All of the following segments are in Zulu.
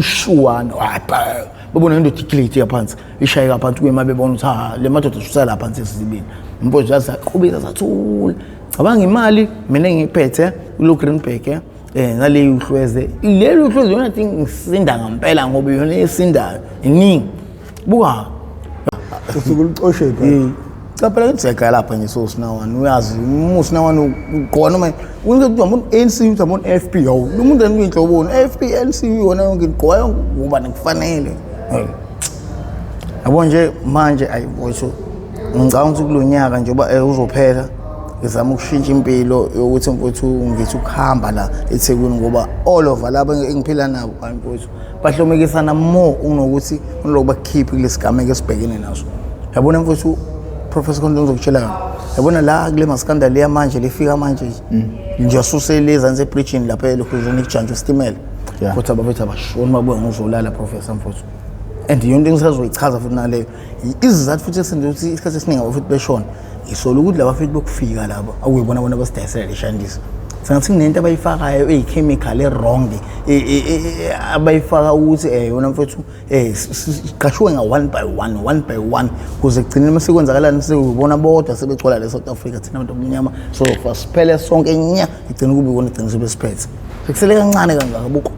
Shuwana hayi, babona indoda ikliti yaphansi ishayeka phansi kuyema, bebona ukuthi ha, le madoda susala phansi esizibeni. Mfowethu, yazi saqhubeka sathula. Cabanga imali mina engiyiphethe kulo greenback, nale uhlweze, leli uhlweze yona thi ngisinda ngempela ngoba yona esindayo iningi, buka. Usuke ulicoshe phi? Cha phela ngithi siyagaya lapha nje, so sinawane uyazi umusinawane ugqoka noma umuntu ANC, uthi amon AFP, yawu lo muntu enginhloboni AFP ANC yona yonke igqoka yonke ngoba nikufanele. Yabo nje manje, ayi mfowethu, ngicabanga ukuthi kulo nyaka njengoba uzophela, ngizama ukushintsha impilo yokuthi mfowethu ngithi ukuhamba la eThekwini, ngoba all over laba engiphila nabo, hayi mfowethu, bahlomekisana more kunokuthi kunoloku bakukhiphe kulesigameko esibhekene naso. Yabona mfowethu, Professor Khonto, ngizokutshela yona. Yabona la kule maskanda leya manje lefika manje nje, asuse ezansi ebridgini lapha elokhuzeni kujantshwa isitimela. Futhi abafethu abashoni babuye ngozolala, Professor mfowethu, and yonke into engisazoyichaza futhi naleyo izizathu futhi esenza ukuthi isikhathi esiningi abafethu beshona. Ngisola ukuthi laba futhi bokufika laba akuyibona bona basidayisela le shandisa. Sengathi kunento abayifakayo eyichemical e-wrong abayifaka ukuthi yona mfethu siqashiwe nga-one by one, one by one, kuze kugcineni uma sekwenzakalani sekubona bodwa sebegcwala le South Africa, thina abantu abamnyama sofa siphele sonke nya. Igcine kube ikona igcine sebesiphethe, sekusele kancane kangaka buko,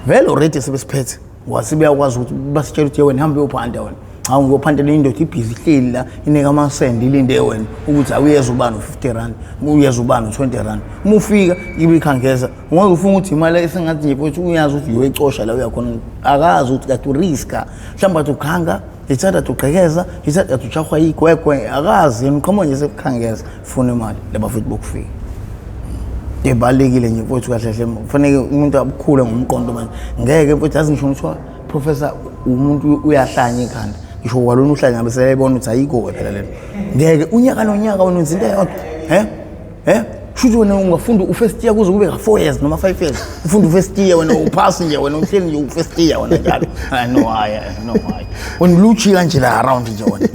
vele already sebesiphethe. Wase beyakwazi ukuthi basitshela ukuthi wena hambe uyophanda wena. Hawu, ngiyophandela indoda ibhizi ihleli la inika amasende, ilinde wena ukuthi awuyeza ubani u-R50, uyeza ubani u-R20. Uma ufika ibe ikhangeza, ungaze ufuna ukuthi imali esengathi nje futhi uyazi ukuthi uyoyicosha la uyakhona, akazi ukuthi kade uriska, mhlawumbe kade ukhanga ithanda kade ugqekeza, ithanda kade ujahwa igwegwe, akazi yena, uqhamuka nje sekukhangeza funa imali laba futhi bokufika. Ibalulekile nje mfowethu, kahle kahle kufanele umuntu abukhule ngomqondo manje. Ngeke mfowethu, yazi ngisho ngithiwa professor umuntu uyahlanya ikhanda, ngisho kwalona uhlanya ngabe seyayibona ukuthi ayikho-ke phela lento. Ngeke unyaka nonyaka wena wenza into eyodwa, he he, shuthi wena ungafunda u-first year kuze kube ka-4 years noma 5 years, ufunda u-first year wena, uphasi nje wena, uhleli nje u-first year wena njalo. Hayi, no, hayi, no, hayi, wena uluchika nje la around nje wena,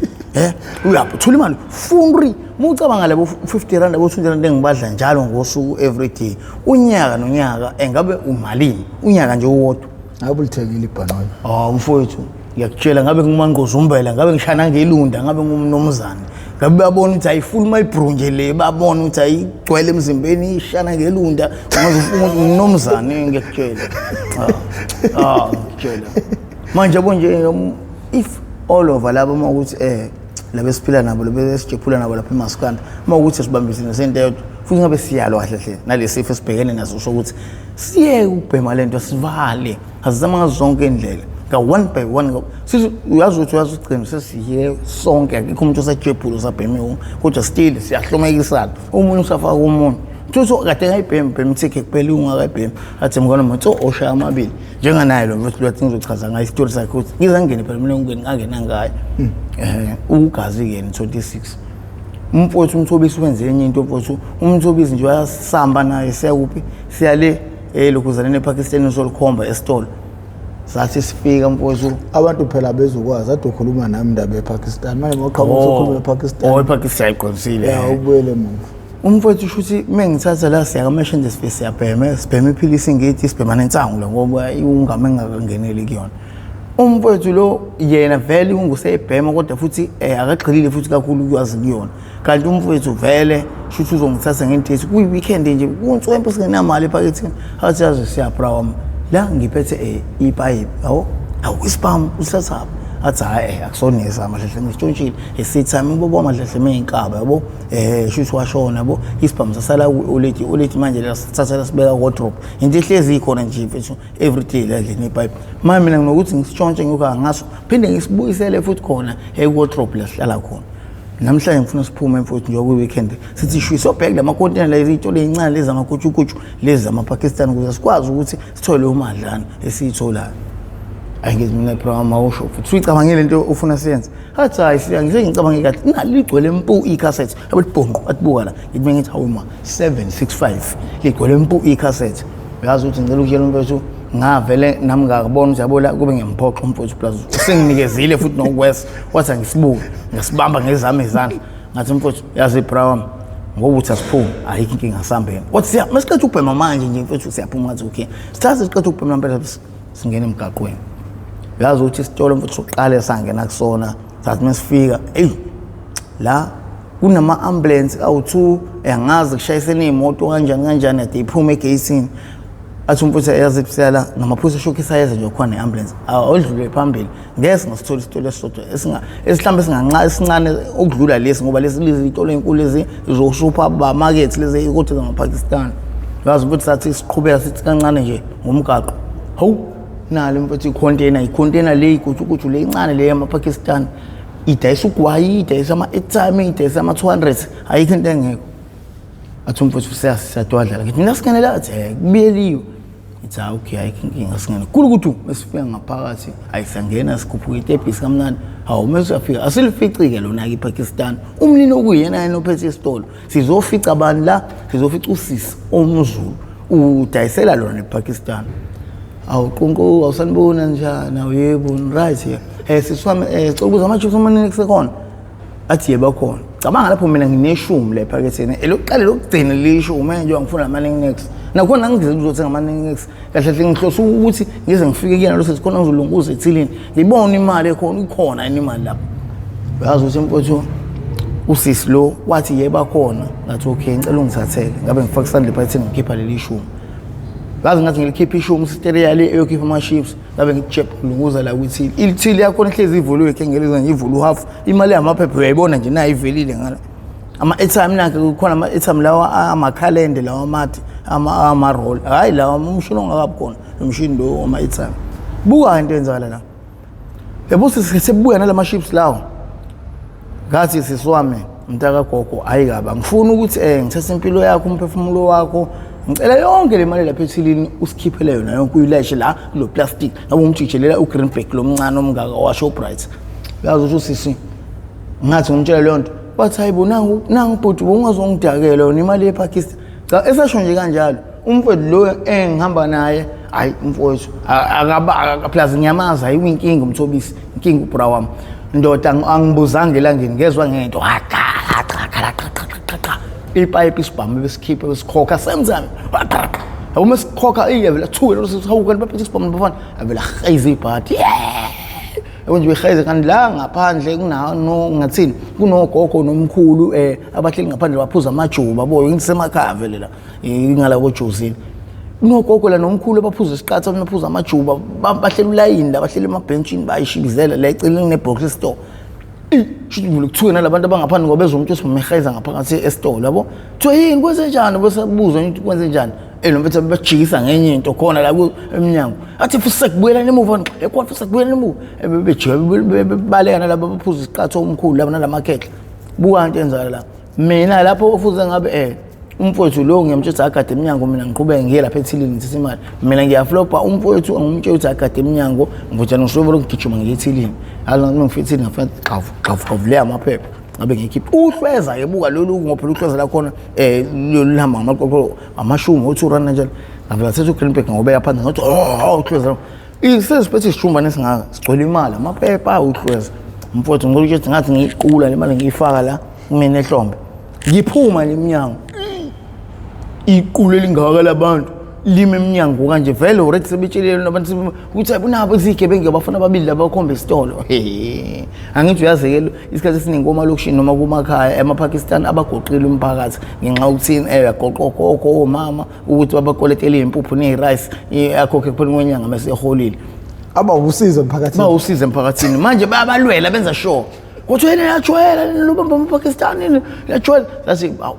uyapho thola imali fundri. Uma ucabanga labo R50, abo R20 engibadla njalo ngosuku, every day, unyaka nonyaka engabe umalini unyaka nje owodwa? Ngabe ulithengile ibhanoyi. Oh mfowethu, ngiyakutshela, ngabe ngumanqozumbela, ngabe ngishana ngelunda, ngabe ngumnumzane, ngabe bayabona ukuthi ayifuni mayibhru nje le, babona ukuthi ayigcwele emzimbeni ishana ngelunda, ungaze ufunga ukuthi ngumnumzane, ngiyakutshela. Ah, ngiyakutshela manje, yabo nje, if all over laba uma ukuthi laba esiphila nabo, laba esijephula nabo lapha emaskanda, uma ukuthi sibambisene sento eyodwa futhi ngabe siyalwa kahle hle nalesifo esibhekene naso sokuthi siyeke ukubhema lento, sivale, asizama ngazo zonke indlela ka one by one. Sithi uyazi ukuthi uyazi ugcina sesiye sonke, akekho umuntu osajebhula osabheme, kodwa still siyahlomekisana, omunye usafaka komunye. Thuthu kade ngayibhemi bhemi ithikhe kuphela, ungakayibhemi athi mngane motho oshaya amabili njenganaye lo mfethu lwathi ngizochaza ngayo isitori sakhe ukuthi ngize ngingene phela mina ngingene ngangena ngayo ugazi-ke yena 26. Umfowethu uMthobisi wenze enye into. Mfowethu uMthobisi nje uyasamba naye, siya kuphi? Siya le elokhuzaneni ePakistan, solukhomba esitolo. Sathi sifika mfowethu. Abantu phela bezokwazi ade ukhuluma nami indaba yePakistan manje, mawuqhamuka usukhuluma ePakistan. Oh, ePakistan ayiqinisile. Ya, ubuyele emuva. Umfowethu usho ukuthi uma ngithatha la siya kameshende, sifike siyabhema, sibhema iphilisi ngithi sibhema nensangu la ngoba iwungama engakangeneli kuyona. Umfowethu lo yena vele unguseyibhema, kodwa futhi akagxilile futhi kakhulu ukwazi kuyona. Kanti umfowethu vele shuthi uzongithatha ngento ethi kuyi-weekend nje, kunswempu, singenamali ephaketheni, athi yazi siyabra wami la ngiphethe ipayipi, yabo, awu isibhamu usithathaphi? Athi hhayi, akusonesa amahlahle ngisitshontshile esithami ubaba wamahlahle meyinkaba, yabo, shuthi washona, yabo, isibhamu sasala ku-oledi oledi, manje lasithatha lasibeka wardrobe, into ehlezi ikhona nje mfethu every day la endlini ipayipi. Manje mina nginokuthi ngisitshontshe ngiyokha ngaso, phinde ngisibuyisele futhi khona e-wardrobe la sihlala khona. Namhlanje ngifuna siphume mfowethu njengoba kuyi-weekend, sithi shwi sobheke la makontena la, izitolo ey'ncane lezi zamakutshukutshu lezi zamaPakistan, ukuze sikwazi ukuthi sithole leyo madlana esiyitholayo. Ayi, ngithi mina, bro, mawusho futhi suyicabangile into ofuna siyenze? Athi hayi, siya ngise ngicabange kahle, nali ligcwele mpu ikhasethi, abethi bhonqo, athi buka la. Ngithi mina, ngithi hawu ma, 765 ligcwele mpu ikhasethi. Uyazi ukuthi ngicela ukutshela umfethu, ngavele nami ngakubona ukuthi yabo la kube ngiyamphoxa umfethu, plus usenginikezile futhi nokwesa, wathi angisibuke, ngasibamba ngezami izandla, ngathi mfethu, yazi bra wami, ngoba uthi asiphume, ayikho inkinga, sihambeni. Wathi siya masiqeda ukubhema manje nje mfethu siyaphuma. Ngathi okay, sithathe siqeda ukubhema mpela. Singena emgaqweni, uyazi ukuthi isitolo mfethu sokuqala sangena kusona, sathi mesifika, eyi, la kunama-ambulance awu-2, angazi kushayisene iy'moto kanjani kanjani, ade iphume egeyisini. Athi umfuthu, yazi kusiyala ngamaphoyisa eshokhisa ayeza nje, khona ne-ambulance awudlule phambili, ngeke singasithola isitolo esisodwa esihlambe singanca esincane okudlula lesi, ngoba lesi lezi iy'tolo ey'nkulu lezi zo-supermarket lezi kodwa zamaPakistan. Yazi ukuthi sathi siqhubeka sithi kancane nje ngomgaqo, hawu, nalo mfethu i-container, i-container le igujuguju le incane le yamaPakistan, idayisa ugwayi, idayisa ama-airtime, idayisa ama-200, ayikho into engekho. Athi umfowethu, siyadwadlala. Ngithi mina, singene la. Athi, kubiyeliwe. Ngithi, hayi, okay, ayikho inkinga, singene. Khulu ukuthi mesifika ngaphakathi, hayi, siyangena, sikhuphuka itebhisi kamnandi. Hawu, mase siyafika, asilifici-ke lona-ke iPakistan, umnini okuyena yena ophethe isitolo. Sizofica abantu la? Sizofica usisi omZulu, udayisela lona ePakistan. Awu qonqo, awusanibona, njani? Awu yebo, right ya. Sisi wami, cela ukubuza, ama-chips amanini kusekhona? Athi yebo, akhona. Cabanga lapho mina ngineshumi la ephaketheni, elokuqala lokugcina lishumi nje, ngifuna ama-next nakhona ngize ngizothenga ama-next. Kahle kahle ngihlose ukuthi ngize ngifike kuyena lo sesikhona, ngizolunguza ethilini, ngibone imali ekhona, ikhona yini imali lapho. Uyazi ukuthi mfowethu, usisi lo wathi yebo, akhona. Ngathi okay, ngicela ungithathele. Ngabe ngifaka isandla ephaketheni, ngikhipha leli shumi. Ngazi ngathi ngilikhipha ishumi, siteriya le eyokhipha ama-chips, ngabe ngithi lunguza la kwithili, ilithili yakhona ihlezi ivuliwe, khengeleza nje, ivule uhafu, imali yamaphepha uyayibona nje nayo ivelile ngala. Ama-airtime nakhe kukhona, ama-airtime lawa amakhalende lawa amade, ama-roll, hhayi lawa umshini ongakabi khona, lo mshini lo wama-airtime. Buka into eyenzakala la, yabo, sebuya nalama chips lawo. Ngathi, sisi wami, mntakagogo, hayi kabi, angifuni ukuthi ngithathe impilo yakho, umphefumulo wakho. Ngicela yonke le mali lapha ethilini usikhiphele yona yonke, uyilayishe la kulo plastic. Ngabe umjijelela u-green bag lo mncane omngaka wa-Shoprite. Uyazi ukuthi usisi, ngathi ngimtshela leyo nto, wathi, hayi bo, nangu nangu bhuti, bowungazongidakela yona imali yePakistan. Cha, esasho nje kanjalo umfowethu lo engihamba naye, hayi umfowethu akaba plus ngiyamazi, hayi, uyinkinga umthobisi, inkinga ubra wami ndoda. Angibuzanga elangeni, ngezwa ngento ipayipi, isibhamu besikhiphe, besikhokha same time. Yabo, uma sikhokha iye vele thuke lo sithi, hawu, kanti baphethe isibhamu bafana. Avela hayize ibhadi, yabo nje, behayize. Kanti la ngaphandle kunano, ngathini, kunogogo nomkhulu abahleli ngaphandle baphuza amajuba boyo, ngisemakhaya vele la ingala koJozini, kunogogo la nomkhulu abaphuza isiqatha, baphuza amajuba, bahleli ulayini la, bahleli emabhentshini, bayishibizela la eceleni ne-box store. Shuthi vele kuthiwe nalabantu abangaphandle, ngoba bezwa umuntu osimeheza ngaphakathi esitolo, yabo. Kuthiwa yini, kwenze njani? Bese buza ukuthi kwenze njani. Lo mfethu bajikisa ngenye into khona la emnyango. Athi futhi sekubuyela emuva, ekhona futhi sekubuyela emuva. Bejika bebaleka nalabo abaphuza isiqatho, omkhulu laba nalamakhehla. Buka into enzakala la. Mina lapho futhi ngabe umfowethu lo ngiyamtshela ukuthi agade emnyango, mina ngiqhubeke ngiye lapha ethilini ngithathe imali. Mina ngiyaflopa, umfowethu angumtshela ukuthi agade emnyango, ngivutshana ngisuke ngigijima ngiye ethilini. Hhayi, ngifika ethilini ngafika xavu xavu xavu le amaphepha, ngabe ngikhipha uhlweza ke. Buka lolu, ngoba phela uhlweza lakhona lolu lihamba ngamaqoqo, amashumi o-2 rand kanjalo. Ngavela ngathatha u-green bag, ngobeka phansi, ngathi oh, uhlweza isesiphethe isishumbane esingaka sigcwele imali, amaphepha, uhlweza. Mfowethu, ngicela ukuthi ngathi ngiyiqula le mali, ngiyifaka la kumina ehlombe, ngiphuma nje emnyango, iqulu elingaka labantu lime emnyango kanje. Vele already sebetshelile nabantu ukuthi hayi, kunabo izigebengu abafuna ababili labakhomba isitolo. Angithi uyazi-ke, isikhathi esiningi komalokishini noma kumakhaya emaPakistan abagoqile umphakathi ngenxa yokuthi uyagoqa ogogo, omama, ukuthi babakoletele iy'mpuphu ney'rice, akhokhe kuphela kwenyanga mase eholile. Abawusizo emphakathini. Bawusiza emphakathini. Manje bayabalwela, benza sure kodwa yena yajwayela lobamba amaPakistani, yajwayela. Sathi awu,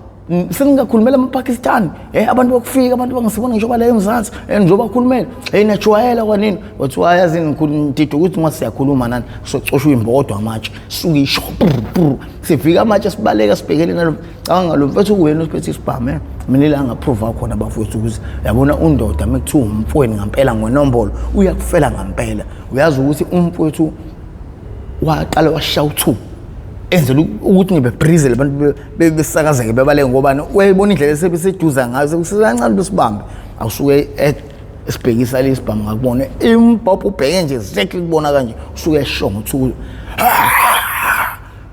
sengingakhulumela amaPakistani, abantu bokufika, abantu bangasibona ngisho bala eMzansi, ngizobakhulumela, niyajwayela kwanini. Wathiwa yazi ngidida ukuthi uma siyakhuluma nani socoshwa imbokodo, amatshe suke isho, sivika amatshe, sibaleka sibhekele nalo. Cabanga lo mfethu kuwena osiphethe isibhamu. Mina ila ngaprova khona bafowethu ukuthi uyabona undoda uma kuthiwa umfowenu ngampela ngwenombolo, uyakufela ngampela. Uyazi ukuthi umfowethu waqala washaya u-two, enzela ukuthi ngibe breeze labantu besakazeke bebaleke, ngobani uyayibona indlela esebeseduza ngayo, sekusesancane besibambe. Awusuke esibhekisa lesibhamu ngakubona imbhobho, ubheke nje exactly kubona kanje, usuke esho ngo-two.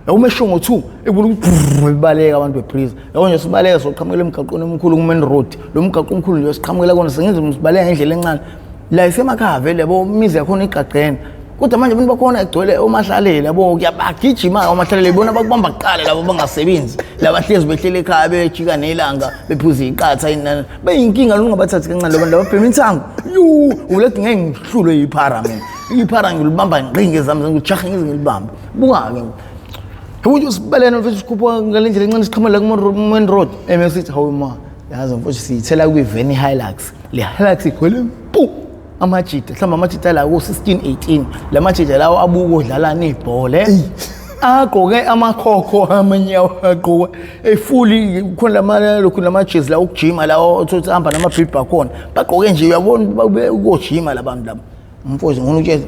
Uma esho ngo-two, ebona ukuthi bebaleka abantu, bebreeze, yabo nje. Sibaleka soqhamukela emgaqweni omkhulu, ku-main road lo mgaqo omkhulu nje siqhamukela kona, sengenza sibaleka ngendlela encane. La isemakhaya vele yabo, imizi yakhona igqagqene, kodwa manje abantu bakhona igcwele omahlalele yabo, kuyabagijima omahlalele, ibona bakubamba kuqala labo bangasebenzi, laba hlezi behleli ekhaya bejika nelanga bephuza iqatha yini nani, beyinkinga lungabathathi kancane labantu lababhema insangu. Yu, ulethi ngeke ngihlulwe yiphara mina, iphara ngilibamba ngqi ngezami, ngijahe ngize ngilibambe. Buka-ke yabo nje usibelene mfethu, sikhuphuka ngale ndlela encane siqhamela kuma-main road, emesithi hawu ma, yazi mfethu siyithela kwiveni Hilux, le Hilux igcwele mpu amajita, mhlawumbe amajita la ku-16 18, la majita lawo abuka odlalana ibhola, agqoke amakhokho amanyawo, agqoke efuli khona lama lokhu lamajezi la okujima lawo, uthi hamba namabhibhi akhona, bagqoke nje uyabona ukojima labantu laba. Mfowethu, ngifuna ukutshela,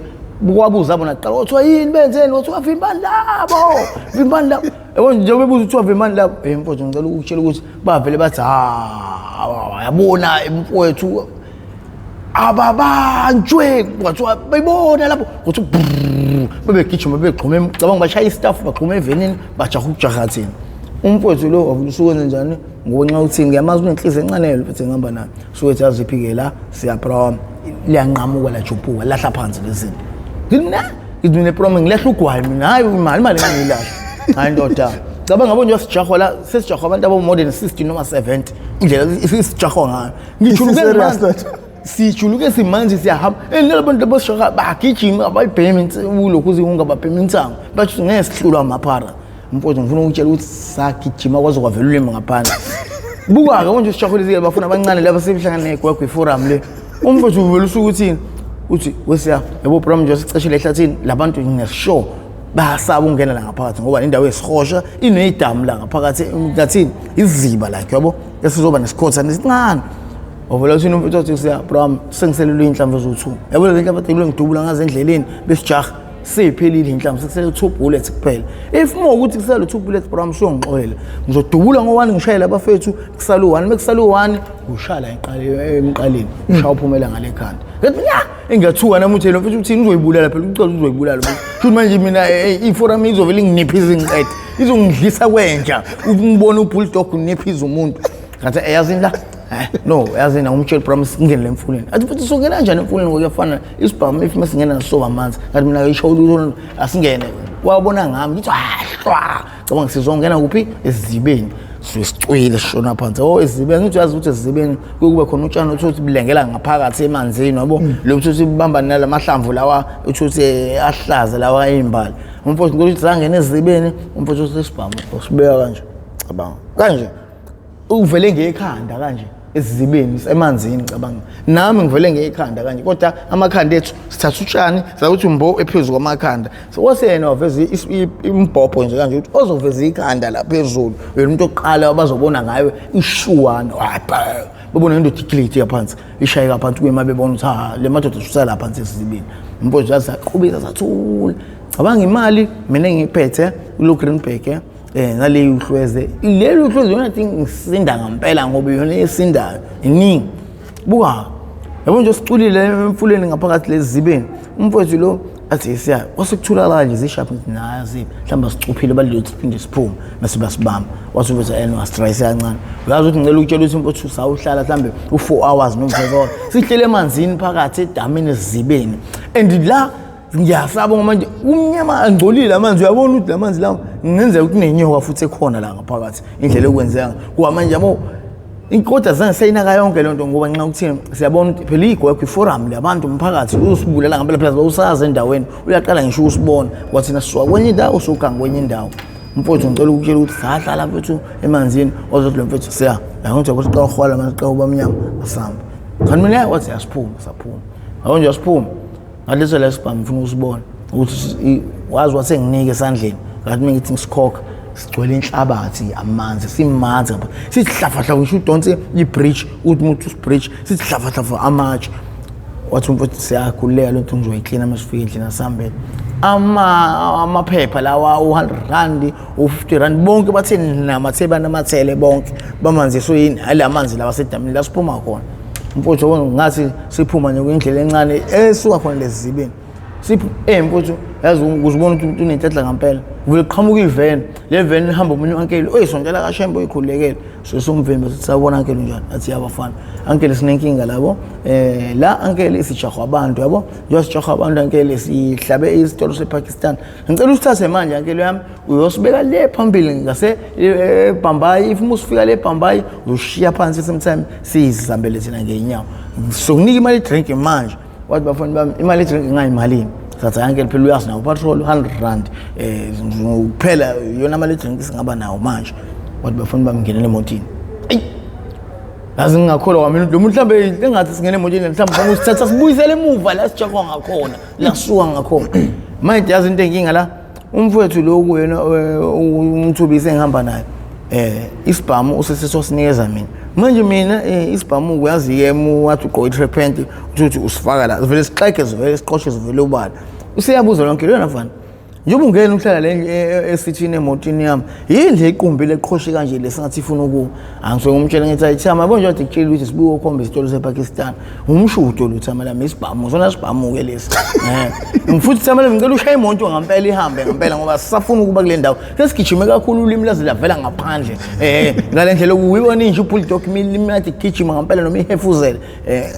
kwabuza bona kuqala, kuthiwa yini benzeni, kuthiwa vimbani labo, vimbani labo, yabo njengoba bebuza kuthiwa vimbani labo. Mfowethu, ngicela ukutshela ukuthi bavele bathi ha, yabona mfowethu, ababanjwe, kwathiwa bayibona lapho, kuthiwa bebegijima begxume, cabanga bashaya istaff, bagxuma evenini, bajaha ukujaha thina. Umfowethu lo wavula usuke njani ngoba nxa uthini ngiyamazi, unenhliziyo encane lo mfethu engihamba nayo, suke ethi aziphi-ke la siyaprom, liyanqamuka lajuphuka lahla phansi lezinto. Ngithi mina, ngithi mina prom ngilahla ugwayi mina, hayi imali, imali engangiyilahla, hayi ndoda. Cabanga yabo nje sijahwa la, sesijahwa abantu abo more than 60 noma 70, indlela isijahwa ngayo. Ngijuluke Isi-serious manje. Sijuluke simanje siyahamba, and labo bantu abasishaka bagijima, abayibhemi ulokhu ungababhemi insango, bathi ngeke sihlulwa amaphara. Mfowethu, ngifuna ukutshela ukuthi sagijima kwaze kwavela ulimi ngaphandle. Buka-ke manje sijahulizile bafuna abancane laba sebehlangana negwegwe iforum le. Umfowethu uvele usuke uthini, uthi wesiya yabo bro, nje siceshele ehlathini labantu, nginesure bayasaba ukungena la ngaphakathi ngoba indawo yesihosha inedamu la ngaphakathi, ngathini iziba like yabo, esizoba nesikhothane esincane. Wavela uthini umfethu, wathi siya bro, sengiselelwe inhlamvu eziwu-2, yabo lezi nhlamvu ade ngidubula ngazo endleleni besijaha, seyiphelile inhlamvu, sekusele 2 bullets kuphela. If more ukuthi kusele 2 bullets bro, I'm sure ngixolele, ngizodubula ngo-1 ngishayele abafethu, kusale u-1, mekusale u-1 ngushaya la emqaleni, ushaya uphumela ngale khanda. Ngathi ya engiyathuka nami, uthi lo mfethu uthini, uzoyibulala phela, ucela uzoyibulala. Futhi manje mina iforum izovele inginiphise ngiqede, izongidlisa kwenja ukungibona ubulldog uniphisa umuntu. Ngathi yazini la, no yazini angumtsheli promise ngingene le mfuleni. Athi futhi songena kanjani emfuleni ngoba kuyafana isibhamu, if masingena soba amanzi. Ngathi mina isho lutho, asingene. Wabona ngami ngithi ahlwa, cabanga sizongena kuphi, esizibeni, sisicwile sishona phansi. Oh, esizibeni, ngithi uyazi ukuthi esizibeni kuye kube khona utshani uthi bulengela ngaphakathi emanzini yabo, lo uthi bamba nalamahlamvu lawa, uthi ahlaza lawa eyimbali. Umfowethu ukuthi sangena esizibeni, umfowethu uthi isibhamu usibeka kanje, cabanga kanje uvele ngekhanda kanje esizibeni emanzini, cabanga nami ngivele ngekhanda kanje, kodwa amakhanda ethu sithatha utshani sakuthi mbo ephezu kwamakhanda. So wase yena waveza imbhobho nje kanje, ukuthi ozoveza ikhanda la phezulu yena umuntu oqala abazobona ngayo ishuwana, babona indoda igiliti yaphansi ishayeka phansi kuyima, bebona ukuthi ha le madoda shusa la phansi esizibeni. Umfowethu yazi saqhubeka sathula, cabanga imali mina engiyiphethe kulo greenback nale uhlweze, leli uhlweze yona thi ngisinda ngempela ngoba yona esindayo iningi. Buka yabo nje siculile emfuleni ngaphakathi lezibeni, umfowethu lo athi siya kwasekuthula kanje zishaphi, ngithi nazi mhlawumbe sicuphile balile siphinde siphume bese basibamba. Wathi umfowethu eno astress kancane, uyazi ukuthi ngicela ukutshela ukuthi umfowethu sawuhlala mhlawumbe u4 hours noma 5 hours sihlele emanzini phakathi edamini esizibeni, and la ngiyasaba ngoba manje umnyama angcolile amanzi, uyabona ukuthi lamanzi lawo kungenzeka ukuthi kunenyoka futhi ekhona la ngaphakathi, indlela ekwenzeka kuba manje yabo. Kodwa zange sayinaka yonke lento ngoba nxa ukuthini siyabona ukuthi phela igwegwe iforum labantu umphakathi uzosibulala ngempela, phela usazi endaweni uyaqala ngisho ukusibona, kwathina sisuka kwenye indawo soganga kwenye indawo. Mfowethu, ngicela ukutshela ukuthi sahlala mfethu emanzini, wazothi lo mfethu siya la, ngithi ukuthi qala uhola manje qala uba mnyama, asihamba. Kanti mina wathi asiphuma, saphuma yabo nje asiphuma, ngaleso la sibhamu ngifuna ukusibona ukuthi wazi wasenginike esandleni. Ngathi mina ngithi ngisikhokha sigcwele inhlabathi amanzi, simanzi ngapha, sithi hlafahlafa, ngisho udonse i-bridge, uthi umuntu usibridge, sithi hlafahlafa amatshe. Wathi umfowethu siyakhululeka lento ngizoyiklina uma sifika endlini, asihambele. Amaphepha lawa u-100 rand, u-50 rand, bonke bathe namathe banamathele bonke bamanziswe yini ala manzi lawa asedamini la siphuma khona. Mfowethu, yabona ngathi siphuma nje kwindlela encane esuka khona lezibeni, Sipho mfowethu yazi uzibona ukuthi unenhlanhla ngampela. Vele qhamuka iveni, le veni ihamba omunye u-ankeli oyisontela kaShembe oyikhululekele. Sesomvimba sithi sawubona ankeli unjani? Athi yabafana. Ankeli sinenkinga labo. La ankeli sijahwa abantu yabo. Njengoba sijahwa abantu ankeli sihlabe isitolo sePakistan. Ngicela usithathe manje ankeli yami uyosibeka le phambili ngase eBhambayi. If usifika le Bhambayi uzoshiya phansi sometime sizihambele thina ngeenyawo. Sokunika imali drink manje. Wathi bafana bami imali drink ingayimalini? Sathi ankeli phela uyazi nawo petrol 100 rand kuphela iyona mali drink singaba nawo manje. Wathi bafana bami ngenele emotini. Eyi yazi ngingakholwa kwami lo muntu mhlambe engathi singene emotini mhlambe ufuna usithatha sibuyisele emuva la sijahwa ngakhona la sisuka ngakhona. Manje yazi into enkinga la umfowethu lo kuyena umthubisi engihamba naye isibhamu usesesosinikeza mina. Manje mina isibhamu uyazi-ke wathi ugqoke i-track pant uthi usifaka la vele sixege sivele siqoshe sivele ubala. Useyabuza lonke lona mfana njengoba ungena uhlala le esithini emotini yami yini le iqumbi leqhoshe kanje lesingathi ifuna ukuwa. Angisuke ngumtshela ngithi ayi Thama yabo nje kade ngikutshela ukuthi sibuye ukhomba isitolo sePakistan umshudo lo Thama lami isibhamu sona sibhamu-ke lesi. Futhi Thama lami ngicela ushaye imoto ngampela ihambe ngampela ngoba sisafuna ukuba kule ndawo sesigijime kakhulu ulimi laze lavela ngaphandle ngale ndlela uyibona inje ubulldog imini igijima ngampela noma ihefuzele.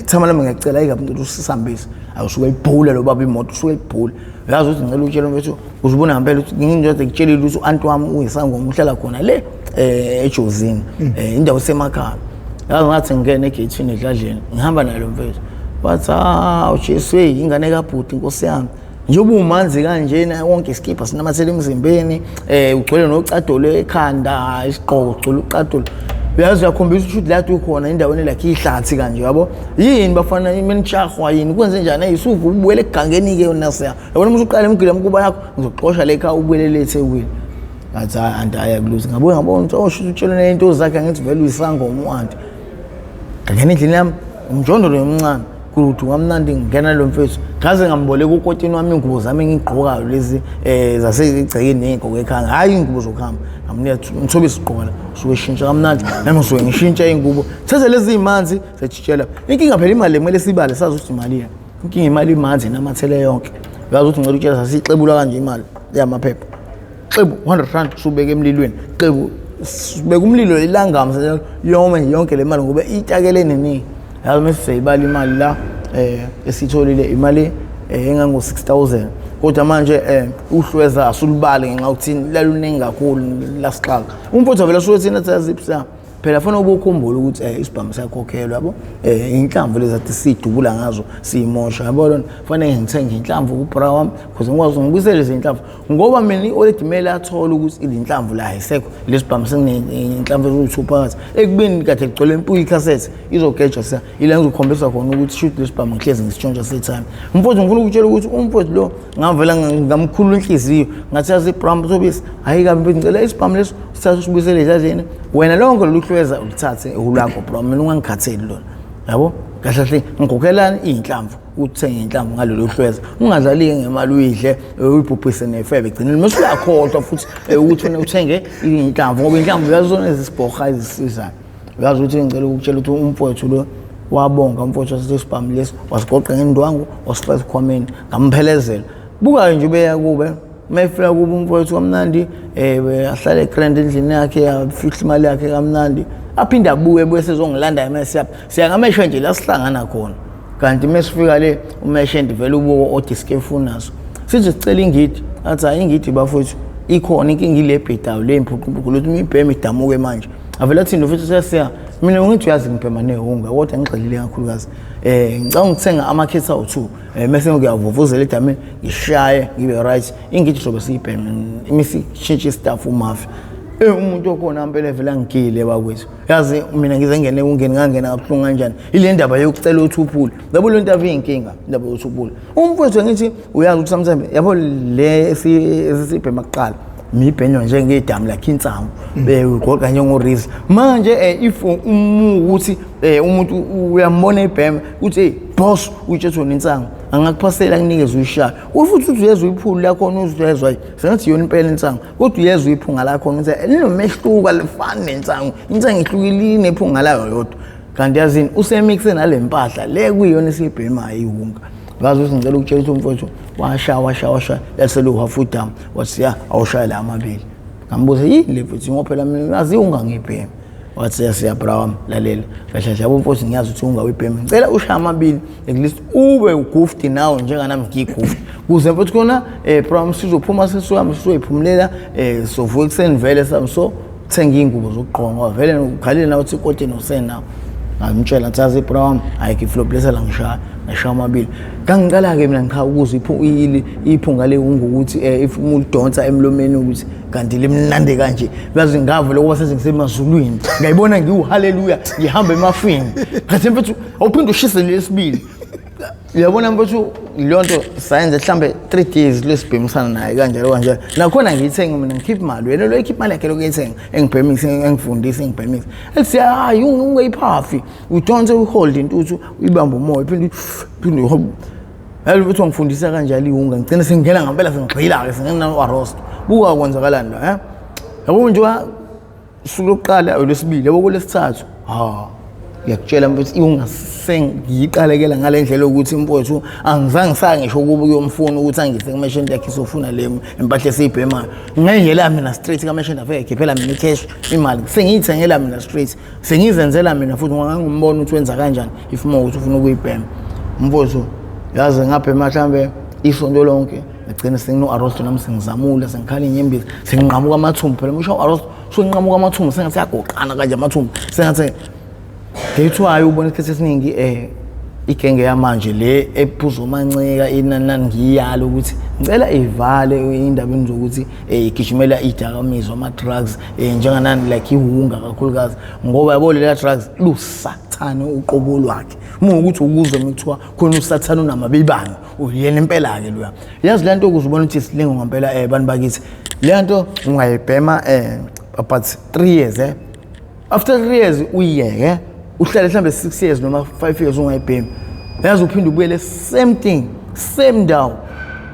Thama lami ngiyacela ayikabi ngicela usisihambise. Awusuke ibhula lo baba imoto usuke ibhula. Uyazi ukuthi ngicela utshele mfethu uzibona ngempela ukuthi ngindoda ngikutshelile ukuthi u-anti wami uyisangoma uhlala khona le eJozini indawo esemakhaya. Yazi ngathi ngingena egeyithini edladleni ngihamba nalo mfethu. Wathi hawu Jesu hey ingane kabhuti inkosi yami. Njengoba umanzi kanjena wonke isikibha sinamathela emzimbeni ugcwele nocadolo ekhanda isigqoko ugcwele ucadolo. Uyazi uyakhombisa ukuthi la ukhona endaweni lakhe ihlathi kanje yabo. Yini bafana imenchahwa yini kwenze njani ayisuvu ubuyele egangeni ke yona siya. Yabona uma usuqala imigila mkuba yakho ngizoxosha le ekhaya ubuyele le eThekwini. Ngathi hayi anti aya kuluthi ngabuye ngabona ukuthi oh shit utshele nento zakhe ngithi vele uyisangoma u-anti. Ngangena endlini yami umjondolo omncane kuthi kamnandi ngingena lo mfethu ngaze ngamboleka ukotini wami ingubo zami engigqokayo lezi zasegcekeni ney'gqoko ekhaya hhayi iy'ngubo zokuhamba ngamnika ngithobe isigqoka la usuke shintsha kamnandi nami ngisuke ngishintsha iy'ngubo thatha lezi iy'manzi sejitshela inkinga phela imali le kumele siyibale sazi ukuthi imali yini inkinga imali imanzi inamathele yonke uyazi ukuthi ngicela ukutshela sasiyixebula kanje imali yamaphepha xebu 100 rand usubeka emlilweni xebu sibeka umlilo ilangamu yome yonke le mali ngoba itakele nini. Yazi mase seyibala imali la esitholile imali engango 6000 kodwa manje uhlweza asulubale ngenxa yokuthi laluningi kakhulu lasixaka. Umfowethu vele usuke thina siyazipsa phela funa ubukhumbula ukuthi isibhamu siyakhokhelwa yabo inhlamvu lezi athi sidubula ngazo siyimosha yabo lona fanele ngithenge inhlamvu kubra wami ukuze ngikwazi ngibuyisele izinhlamvu ngoba mina i-already kumele athole ukuthi izinhlamvu la ayisekho lesibhamu senginenhlamvu eziwu-2 phakathi ekubeni kade kugcwele impuyu ikhasethi izogeja sa ila ngizokhombisa khona ukuthi shoot lesibhamu ngihlezi ngisitshontsha setime. Umfowethu ngifuna ukutshela ukuthi umfowethu lo ngavela ngamkhulula inhliziyo ngathi yazi ibram Thobisi hayi kabi mfethu ngicela isibhamu leso usithathe usibuyisele edladleni wena lonke lolu hlweza ulithathe ulakho bro mina ungangikhatheli lona yabo kahle kahle ngikhokhelani iy'nhlamvu uthenge inhlamvu ngalolu hlweza ungadlali-ke ngemali uyidle uyibhubhise nefebe egcineni mase uyakhohlwa futhi ukuthi wena uthenge iy'nhlamvu ngoba iy'nhlamvu uyazona ezisibhoha ezisizayo. Uyazi ukuthi ngicela ukutshela ukuthi umfowethu lo wabonga umfowethu wasethi isibhamu lesi wasigoqa ngendwangu wasifaka esikhwameni ngamphelezela. Buka-ke nje ubeya kube uma efika kubo umfowethu kamnandi ahlale egrand endlini yakhe afihla imali yakhe kamnandi aphinde abuye buye sezongilanda emesiyapha siya ngameshe nje la sihlangana khona kanti uma sifika le umeshenti vele ubuko odiski efunaso sithi sicela ingidi athi hayi ingidi bafowethu ikhona inkinga ile ebhedayo le impuqumpuqu lokuthi uma ibhema idamuke manje avele athini futhi sesiya mina ngithi uyazi ngibhema nehunga kodwa ngigxilile kakhulukazi ngicela ngithenga amakhetha awu-2 mese ngiyavuvuzela edamini ngishaye ngibe right ingidi sobe siyibheme imisishintshe istaff umafi umuntu okhona impela evele angigile bakwethu yazi mina ngize ngene ungene ngangena kabuhlungu kanjani ile ndaba yokucela uthuphule yabo le nto ave iyinkinga indaba yothuphule umfowethu ngithi uyazi ukuthi sometimes yabo le esibhema kuqala mibhenywa njengedamu lakhe insangu ugoqa njengorizi manje if ukuthi umuntu uyambona ibhema uthi hey boss uyitshethe nensangu angakuphasela akunikeze uyishaya futhi uthi uyezwa iphulu lakhona uzuyezwa sengathi yona impela insangu kodwa uyezwa iphunga lakhona ukuthi linomehluko alifani nensangu insangu ihlukile inephunga layo yodwa kanti yazini usemixe nale mpahla le kuyiyona esiyibhemayo iwunga. Ngazi ukuthi ngicela ukutshela ukuthi umfowethu washaya washaya washaya laliselu-half udamu, wathi ya awushaya la amabili. Ngambuza yini le mfethu, ngoba phela mina ngazi ungangibhemi. Wathi ya siya bra wami, lalela kahle kahle yabo mfowethu, ngiyazi ukuthi ungawibhemi, ngicela ushaye amabili at least ube ugufti nawe njenganami ngiyigufti, kuze mfethu khona bra wami sizophuma sesihambe sizoyiphumulela, sovuka ekuseni vele sami so thenga iy'ngubo zokugqoka ngoba vele ukhalile nawe uthi ikotini usenawo. Ngamtshela ngathi yazi bra wami, ayikho iflop lesela ngishaya ngashaya amabili. Ngangiqala-ke mina ngicha ukuzwa iphunga lewungu ukuthi if umuntu udonsa emlomeni ukuthi kanti limnandi kanje. Yazi ngavele ukuba seze ngisemazulwini, ngayibona ngiwuhaleluya ngihamba emafini. Ngathi mfethu awuphinde ushise lesibili. Uyabona mfethu leyo nto sayenze mhlambe 3 days lesibhemisana naye kanjalo kanjalo. Nakhona ngiyithenga mina, ngikhipha imali, wena lo ikhipha imali yakhe lokuyithenga, engibhemisa engifundisa engibhemisa. Ethi hayi ungayiphafi, udonse uhold intuthu uyibambe umoya uphinde uphinde uhobe. Yazi ukuthi wangifundisa kanjalo iwunga, ngigcine sengingena ngempela sengigxila-ke sengena no-arosto. Buka kwenzakalani la, eh? Yabo nje usuku lokuqala olwesibili, yabo kolwesithathu, ha ngiyakutshela mfethu iwunga sengiyiqalekela ngale ndlela yokuthi mfowethu angizange ngisaya ngisho ukuba uyomfuna ukuthi angise kumeshenti yakhe isofuna le impahla esiyibhemayo. Ngayingela mina straight kameshenti afike ekhiphela mina i-cash imali, sengiyithengela mina straight, sengizenzela mina futhi ngoba ngangimbona ukuthi wenza kanjani if uma ukuthi ufuna ukuyibhema. Mfowethu yazi ngabhema mhlambe isonto lonke, ngagcina sengino-arosto nami sengizamula sengikhala iy'nyembezi senginqamuka amathumbu. Phela musho arosto senginqamuka amathumbu sengathi ayagoqana kanje amathumbu, sengathi ngeyithiwayo. Ubona isikhathi esiningi igenge yamanje le ephuza umancika inani nani, ngiyala ukuthi ngicela ivale indabeni zokuthi igijimela idakamizwa ama-drugs njenganani like iwunga kakhulukazi, ngoba yabo lela drugs lusathane uqobo lwakhe. Uma ukuthi ukuzwe kuthiwa khona usathane unamabibane, uyena impela-ke loya. Yazi le nto ukuze ubone ukuthi isilingo ngempela, bantu bakithi, le nto ungayibhema about 3 years, after 3 years uyiyeke, uhlale mhlambe 6 years noma 5 years ungayibhemi, yazi uphinde ubuyele same thing same ndawo,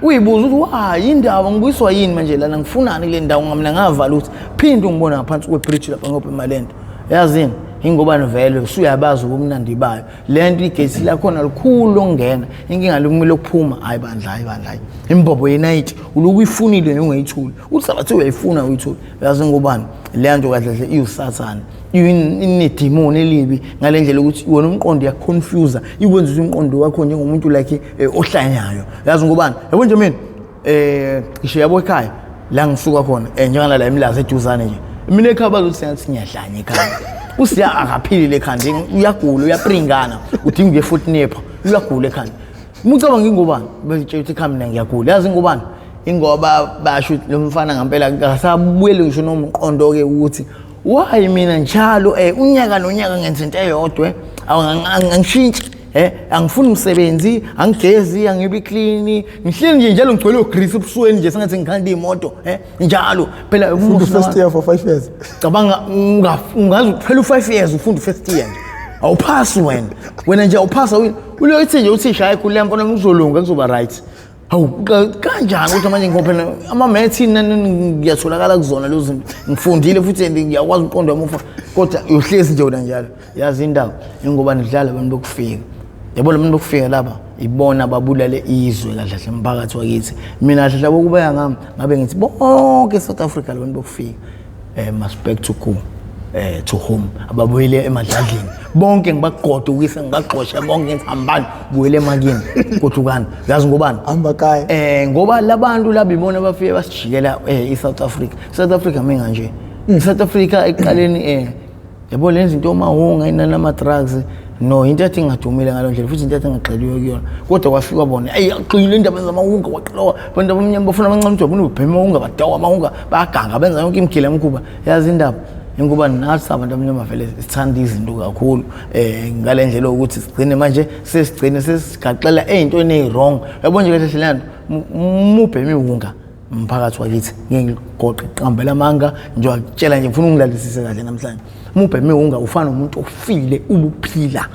uyibuza ukuthi why indaba ngibuyiswa yini manje lana, ngifunani kule ndawo mina ngavala ukuthi phinde ungibona ngaphansi kwebridge lapha ngobhema le nto. Yazini ingoba vele usuyabazi ubumnandi bayo le nto, igesi lakhona likhulu lokungena, inkinga likumele ukuphuma. Hayi bandla, hayi bandla, hayi imbobo yenayithi uloku uyifunile ungayithuli, uthi sabathe uyayifuna uyithuli. Yazi ngobani le nto kahle kahle iwusathane, inedimoni elibi ngale ndlela ukuthi wona umqondo uyaconfuse, ikwenza ukuthi umqondo wakho njengomuntu like ohlanyayo. Yazi ngobani, yabo nje mina ngisho yabo ekhaya la ngisuka khona njengala la eMlazi eduzane nje, mina ekhaya bazothi sengathi ngiyahlanya ekhaya, usiya akaphilile ekhanda, uyagula, uyapringana, udinga ukuya eFort, uyagula ekhanda. Uma ucabanga ingobani bezitshela ukuthi ekhaya mina ngiyagula, yazi ingobani, ingoba basho ukuthi lo mfana ngempela akasabuyeli ngisho nomqondo-ke ukuthi why mina njalo unyaka nonyaka ngenza into eyodwa, angishintshi, angifuni umsebenzi, angigezi, angibi clean, ngihleli nje njalo ngigcwele ugrease ebusweni nje sengathi ngikhanda iy'moto, njalo phela. Ufunda first year for 5 years. Cabanga ungaze uphela u-5 years ufunda u-first year nje, awuphasi wena, wena nje awuphasi. Ulo ithi nje uthisha hayi khulula mfana kuzolunga, kuzoba right. Hawu kanjani ukuthi manje ngoba ama-maths ngiyatholakala kuzona lezo zinto, ngifundile futhi and ngiyakwazi umqondo wami ufa, kodwa uyohlezi nje wena njalo. Yazi indaba ingoba nidlala abantu bokufika, yabo abantu bokufika laba ibona babulale izwe kahle kahle umphakathi wakithi. Mina kahle kahle ukubeka ngami ngabe ngithi bonke South Africa labantu bokufika must back to go to home, ababuyele emadladleni bonke, ngibagodukise ngibagxoshe bonke, ngithi hambani buyele emakini godukani. Yazi ngobani? Hamba kaya. Ngoba labantu laba ibona bafike basijikela i-South Africa. South Africa minga nje South Africa ekuqaleni yabo lenza into omahunga inani ama-drugs no into ethi ingadumile ngalo ndlela futhi into ethi ingagxiliwe kuyona, kodwa kwafika bona eyi agxile indaba zamahunga, kwaqala abantu abamnyama bafuna abancane ukuthi babona ubhema amahunga, badawa amahunga, bayaganga, benza yonke imigila emkhuba. Yazi indaba ingoba nathi abantu abamnyama vele sithanda izinto kakhulu ngale ndlela yokuthi sigcine manje sesigcine sesigaxela ey'ntweni ey'wrong. Yabo nje kahle hle le nto mubhema iwunga umphakathi wakithi, ngeke ngikugoqe qambela amanga nje, wakutshela nje ngifuna ungilalelisise kahle namhlanje. Uma ubhema iwunga ufana nomuntu ofile ubuphila,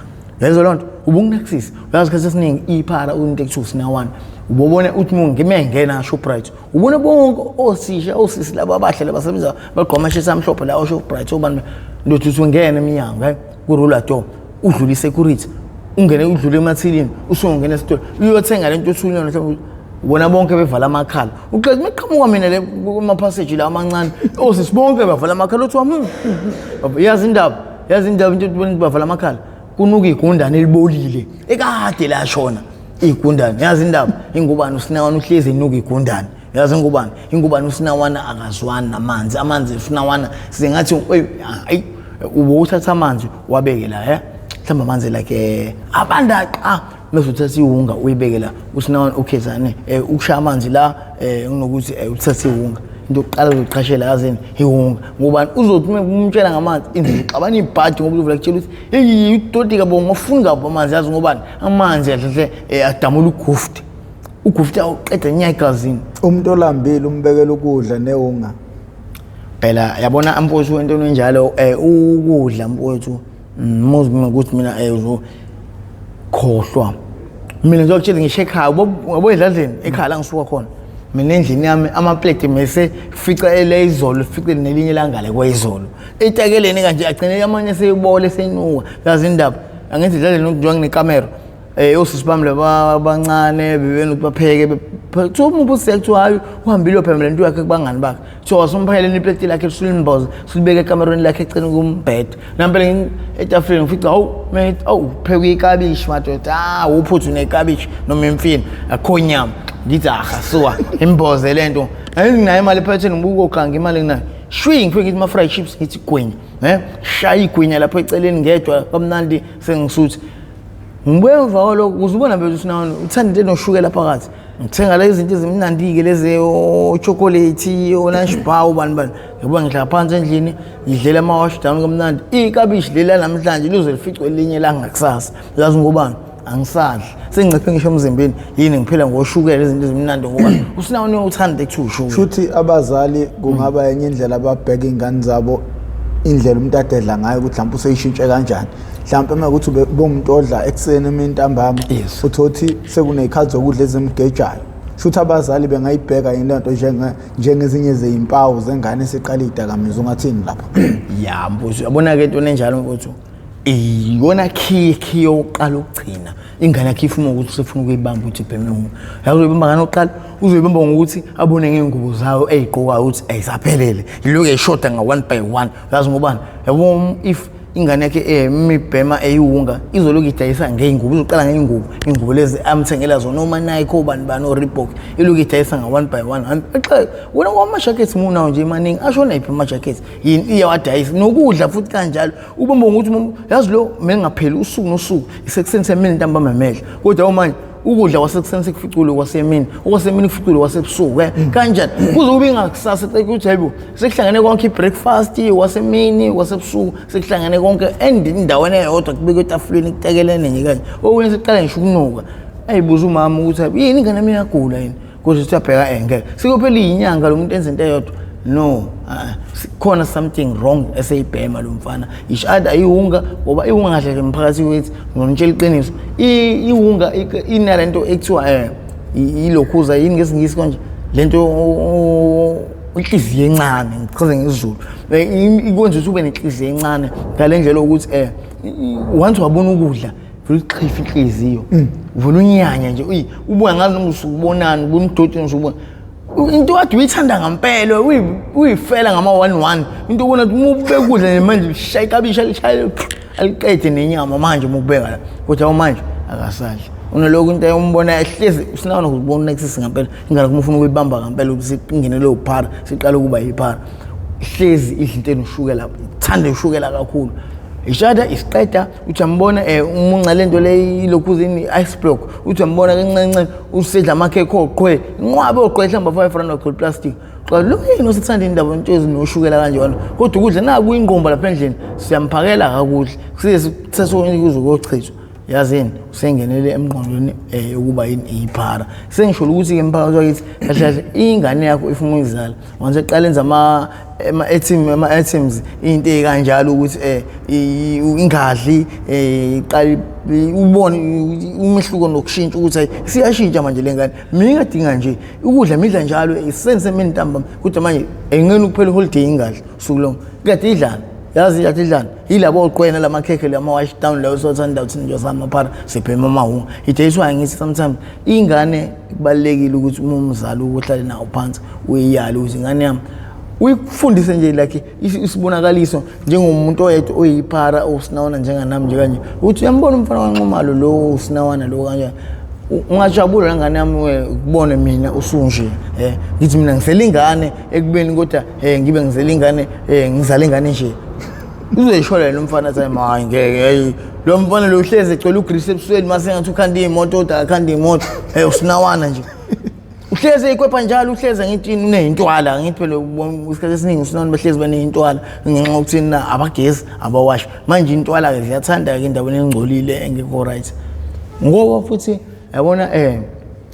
yezwa loo nto ubunginakisisa. Uyazi isikhathi esiningi iphara into ekuthiwa usinawane, ubobona uthi ngimengena Shoprite ubona bonke osisha osisi laba abahle labasebenza bagqoka amashisi amhlophe la oShoprite obani ndothi uthi ungena eminyango ku-roller door udlula i-security. Ungene udlule emathilini, usungena esitolo uyothenga lento othunywa, mhlawumbe bona bonke bevala amakhala. Uqeda meqhamuka mina le kuma-passage la amancane, osisi bonke bavala amakhala, uthiwa yazi indaba, yazi indaba into ukuthi bavala amakhala, kunuka igundane elibolile ekade lashona igundane. Yazi indaba, ingubani usinawana uhlezi enuka igundane. Yazi ingubani, ingubani usinawana akazwani namanzi, amanzi usinawana singathi ayi ubuthatha amanzi wabeke la, mhlawumbe amanzi like abanda qa, bese uthatha iwunga uyibeke la, usinawana ukhezane ukushaya amanzi la, kunokuthi uthathe iwunga. Into yokuqala uzoqhashela yazini iwunga, ngoba uzothi umtshela ngamanzi indlu ixabana ibhadi, ngoba uzovela kutshela ukuthi hey udoti kabo ngofuni kabo amanzi. Yazi ngobani, amanzi kahle kahle adamula ugufti, ugufti awuqeda nya egazini. Umuntu olambile umbekela ukudla newunga. Phela yabona mfowethu, into enjalo ukudla mfowethu, muzi ukuthi mina uzokhohlwa mina ngizokutshela ngisho ekhaya yabo edladleni ekhaya la ngisuka khona mina endlini yami amaplate mese fica ele izolo, fice nelinye langale kwezolo etakeleni kanje, agcine amanye seyibole seyinuka. Yazi indaba, angithi edladleni njengoba nginekamera, osisi bami laba abancane bebenokuthi bapheke, kuthiwa umuntu useke, kuthiwa hayi uhambile uyophemela lento yakhe kubangani bakhe, kuthiwa wasumphakele ipleti lakhe, sulimboza sulibeka ekamerweni lakhe eceleni kombhede. Nampela etafuleni ngifica, hawu mate, awu phekwe ikabishi madoda, ah uphuthu nekabishi noma imfino, akho nyama. Ngithi aha suka imboze lento, anginayo imali ephetheni, ngibuka oganga imali nginayo, shwi ngifike ngithi ma-fried chips, ngithi gwinya, shaya igwinya lapho eceleni ngedwa kamnandi, sengisuthi. Ngibuye emva kwalokho ukuze ubona phela ukuthi nawe uthanda into enoshukela phakathi, ngithenga lezi zinto ezimnandi-ke lezi o-chocolate, o-lunch bar, ubani bani, yabo. Ngihlala phansi endlini ngidlela ama-wash down kamnandi. Ikabishi leli lanamhlanje lize lificwe elinye langakusasa. Yazi ngobani, angisadli, senginciphe ngisho emzimbeni. Yini? Ngiphila ngoshukela, izinto ezimnandi, ngoba usinawo uthanda ekuthiwa ushukela. Shuthi abazali kungaba enye indlela ababheka iy'ngane zabo, indlela umuntu adedla ngayo, ukuthi mhlawumbe useyishintshe kanjani. Mhlawumbe uma kuthi ube umuntu odla ekuseni, emini, ntambama, uthothi sekuney'khathi zokudla ezimgejayo. Shuthi abazali bengayibheka yini lento njengezinye zeyimpawu zengane esiqala iy'dakamizwa? Ungathini lapho? Ya mfowethu, uyabona-ke into enjalo mfowethu, iyona key yokuqala ukugcina ingane yakho ifuna ukuthi usefuna ukuyibamba ukuthi ibheme unga. Yazi uzoyibamba ngani oqala? Uzoyibamba ngokuthi abone ngey'ngubo zayo ey'gqokayo ukuthi ayisaphelele, ilokhu eyishoda nga-one by one. Yazi ngobani, yabo, if ingane yakhe imibhema eyiwunga, izolokhu idayisa ngey'ngubo, izoqala ngey'ngubo, iy'ngubo lezi amthengela zona oma-Nike, obani bani, o-Reebok, ilokhu idayisa nga-one by one. Exa wena kwama-jackets munawo nje maningi, ashona yiphi ama-jackets, yini iyawadayisa, nokudla futhi kanjalo. Ubamba ngokuthi yazi lo mengapheli usuku nosuku, isekuseni, semini, ntambama emehla, kodwa manje ukudla kwasekuseni sekuficule kwasemini, okwasemini kuficule kwasebusuku, kanjani kuze kube ingakusasa ukuthi hayibo sekuhlangene konke, i-breakfast kwasemini, kwasebusuku, sekuhlangene konke and endaweni eyodwa, kubekwe etafuleni, kutekelene nje kanje. Okunye sekuqala ngisho ukunuka, ayibuza umama ukuthi yini ingane yami iyagula yini, kodwa siyabheka ngeke sekuphela iyinyanga lo muntu enza into eyodwa. No, khona something wrong eseyibhema lo mfana, each other iwunga, ngoba iwunga kahle nje mphakathi wethu, ngomtshela iqiniso, iwunga inalento ekuthiwa ilokhuza yini ngesingisi konje lento, inhliziyo encane, ngichaze ngesiZulu, ikwenza ukuthi ube nenhliziyo encane ngale ndlela yokuthi once wabona ukudla vele uxhifa inhliziyo, vele unyanya nje, uyi ubuka ngazi noma usukubonani, ubona udoti nje, ubona into kade uyithanda ngampela, uyifela ngama-one one into, ubona ukuthi uma ubeka ukudla nje manje lishaya ikabishi, alishaye aliqede nenyama manje uma ukubeka la, kodwa manje akasadli, unalokhu into umbona ehlezi usinakona ukubona nekusisi ngampela ingane kuma ufuna ukuyibamba ngampela ukuthi ingene leyo phara, siqale ukuba yiphara, ihlezi idla into enoshukela, ithanda ushukela kakhulu, ishada isiqeda. Uthi ambona umunca lento le ilokhu zini ice block, uthi ambona kancane usedla amakhekhe oqhwe, inqwabe oqhwe mhlawumbe R5 wagcwele plastic. Xa lo yini osithanda indaba into ezinoshukela kanjalo, kodwa ukudla naku ingqumba lapha endlini siyamphakela kakudla, size sithathe kuze kuyochithwa. Yazini usengenele emqondweni ukuba yini iphara. Sengisho ukuthi ke mphakathi wakithi, kahle kahle ingane yakho ifuna uyizala, once eqala enza ama ama items into ezikanjalo ukuthi ingadli, iqala ubone umehluko nokushintsha ukuthi hayi siyashintsha manje le ngane, mina ingadinga nje ukudla midla njalo ekuseni, semini, ntambama, kodwa manje engene ukuphela holiday ingadli usuku lonke, kade idlala. Yazi yathi idlani yilabo oqwena lamakhekhe lama wash down lawo sothanda uthini nje samaphara sibhema amahunga. Idayiswa ngithi sometimes ingane kubalekile ukuthi uma umzali uhlale nawo phansi uyiyale ukuthi ingane yami uyifundise nje like isibonakaliso njengomuntu oyedwa oyiphara osinawana njenganami nje kanje uthi uyambona umfana kaNxumalo lo usinawana lo kanje ungajabula nangane yami ukubone mina usunje ngithi mina ngizela ingane ekubeni kodwa ngibe ngizela ingane ngizala ingane nje uzoyishola lo mfana athi hayi ngeke lo mfana lo uhlezi egcwele ugrease ebusweni mase ngathi ukhanda imoto kodwa akakhanda imoto usinawana nje uhleze ikwepha njalo uhleze ngithi uneyintwala ngithi phela isikhathi esiningi usinona behlezi beneyintwala ngenxa yokuthi na abagezi abawashi manje intwala ke ziyathanda ke endaweni engcolile engekho right ngoba futhi yabona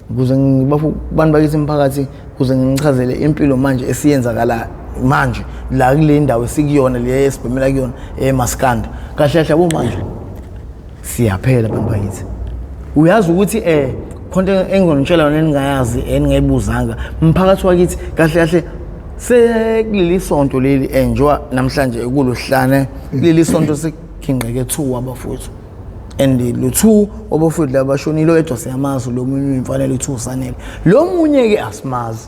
ukuze ngibafu bantu bakithi emphakathi kuze ngichazele impilo manje esiyenzakala manje la kule ndawo esikuyona le esibhemela kuyona eMaskanda kahle kahle yabo manje siyaphela abantu bakithi. Uyazi ukuthi khonto engizonitshela yona eningayazi eningayibuzanga mphakathi wakithi kahle kahle sekuleli sonto leli enjoa namhlanje kulohlane kuleli sonto sekugingqeke 2 wabafowethu and lo 2 wabafowethu laba bashonile oyedwa siyamazi lo munye imfanelo 2 sanele lo munye ke asimazi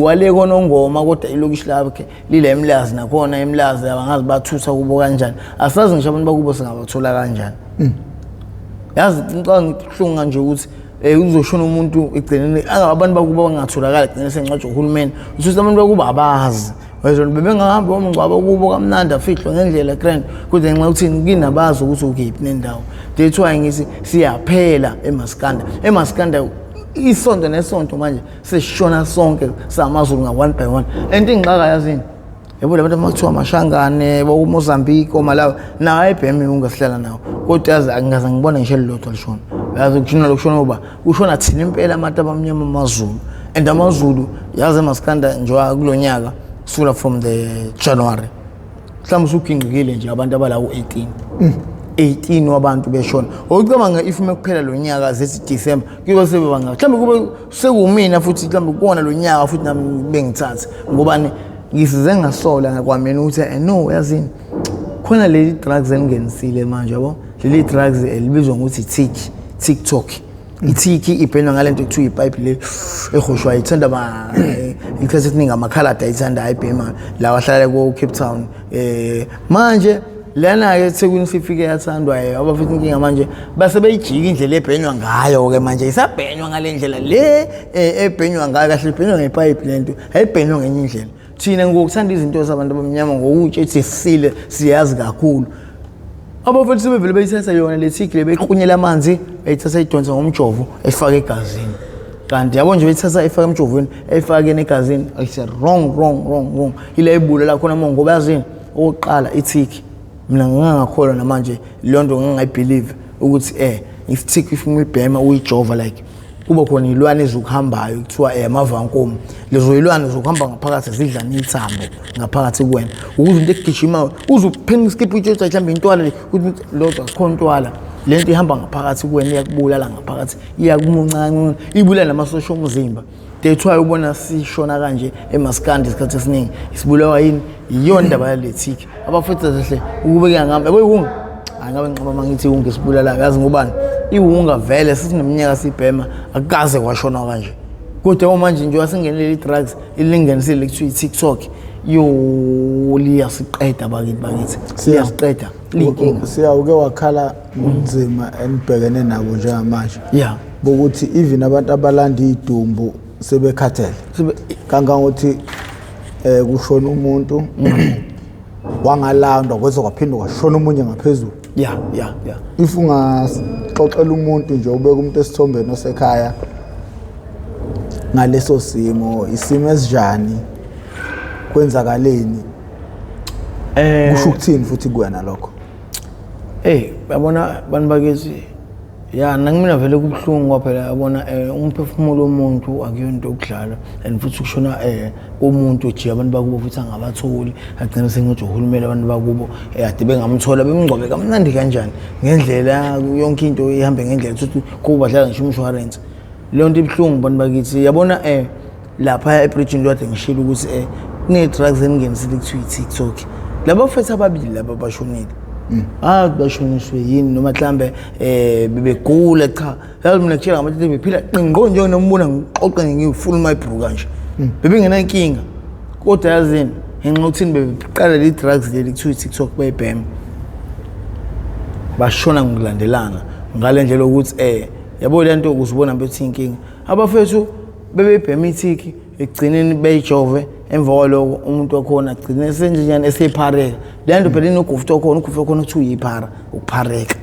wale konongoma kodwa ilokishi lakhe lile eMlazi nakhona eMlazi abangazi bathutha kubo kanjani asazi ngisho abantu bakubo singabathola kanjani. Yazi ngicabanga ngibuhlungu kanje ukuthi uzoshona umuntu egcineni abantu bakubo bangatholakala egcineni sencwajwa uhulumeni usuthi abantu bakubo abazi wezona bebengahamba omngcwabo kubo kamnandi afihlwe ngendlela grand kodwa ngenxa yokuthi kinabazi ukuthi ukephi nendawo. That's why ngithi siyaphela eMaskanda. eMaskanda isonto nesonto manje sesishona sonke samaZulu nga one by one. And ingxaka yazini yabo labantu amakuthiwa amashangane boMozambique oMalawi nawo ayibhemi ungasihlala nawo kodwa yazi angaze ngibone ngisho elilodwa lishona. Yazi kushona lokushona uba ushona thina impela abantu abamnyama amaZulu and amaZulu yazi eMaskanda nje kulonyaka sula from the January mhlawumbe usugingqikile nje abantu abala u18 18 wabantu beshona. Ucabanga if mekuphela lo nyaka zethi December kuyobe sebebanga mhlawumbe kube sekumina futhi mhlawumbe kuwona lo nyaka futhi nami bengithatha ngobani ngisize ngasola kwamina ukuthi no yazini khona leli drugs engingenisile manje yabo leli drugs elibizwa ngokuthi TikTok. Itiki ibhenwa ngalento ekuthiwa ipipe le ehoshwa ithanda ba isikhathi esiningi amakhaladi ayithanda ayibhema lawa ahlala ko Cape Town manje lana ke eThekwini sifike yathandwa abafuthi inkinga manje base beyijika indlela ebhenywa ngayo ke manje isabhenywa ngale ndlela le ebhenywa ngayo kahle ibhenywa ngepipe lento ayibhenywa ngenye indlela. Thina ngokuthanda izinto zabantu abamnyama ngokutshe sisile siyazi kakhulu abafethu sebevele beyithatha yona le thiki le beqhunyela amanzi beyithatha idonsa ngomjovo efake egazini kanti yabo nje beyithatha efake emjovweni efake egazini ayise wrong wrong wrong wrong ile ibulala khona mo ngoba yazini okokuqala ithiki mina ngingangakholwa namanje leyo nto ngingayibelieve ukuthi isithiki if uyibhema uyijova like kuba khona ilwane ezokuhambayo kuthiwa amavankomo lezo ilwane zokuhamba ngaphakathi zidla nithambo ngaphakathi kuwena ukuze into egijima uzuphenga iskiphu itshe mhlawumbe intwala le ukuthi lodwa khona intwala lento ihamba ngaphakathi kuwena iyakubulala ngaphakathi iyakumunca ibulala namasosha omzimba. That's why ubona sishona kanje eMaskandi isikhathi esiningi isibulawa yini iyona indaba yale thiki abafethu kahle ukubeka ngami yabo iwunga angabe ngiqaba mangithi iwunga isibulala yazi ngobani iwunga vele sisineminyaka sibhema akukaze kwashona kanje kodwa manje nje wasengenele i-drugs ilinganisile kuthiwa i-TikTok yo liyasiqeda bakithi liyasiqeda linkinga. Siyawuke wakhala ngomzima enibhekene nabo njengamanje yeah bokuthi even abantu abalanda idumbu sebekhathele kangangokuthi kushona umuntu wangalandwa kweze kwaphinda kwashona omunye ngaphezulu. Yeah yeah yeah if ungaxoxela umuntu nje ubeka umuntu esithombeni osekhaya ngaleso simo isimo esinjani kwenzakaleni kusho ukuthini futhi kuwena lokho? Yabona bantu bakithi ya nangimina vele kubuhlungu ngoba phela yabona umphefumulo womuntu akuyonto yokudlala and futhi kushona komuntu nje abantu bakubo futhi angabatholi agcina sengithi uhulumeni abantu bakubo ade bengamthola bemngcwabe kamnandi kanjani ngendlela yonke into ihambe ngendlela futhi kuba badlala ngisho umshwarense leyo nto ibuhlungu bantu bakithi. Yabona lapha ebridgini lwade ngishilo ukuthi kune drugs engingenisile kuthiwa i-TikTok Laba fethu ababili laba bashonile. Ah, bashoniswe yini noma mhlambe bebegula? Cha, yazi mina kutshela ngabantu bephila qinqo nje, nombona ngixoxe ngifull my brew kanje, bebengenankinga. Kodwa yazini, ngenxa yokuthini bebeqala le drugs leli kuthiwa i-TikTok, bayibhema, bashona ngokulandelana ngale ndlela yokuthi yabo le nto uzibona bethi inkinga. Abafethu bebebhema ithiki, ekugcineni beyijove. Emva kwaloko umuntu wakhona agcine senjenjani, esephareka. Le nto phela inogufuthi okhona, ugufuthi okhona kuthiwa uyiphara, ukuphareka.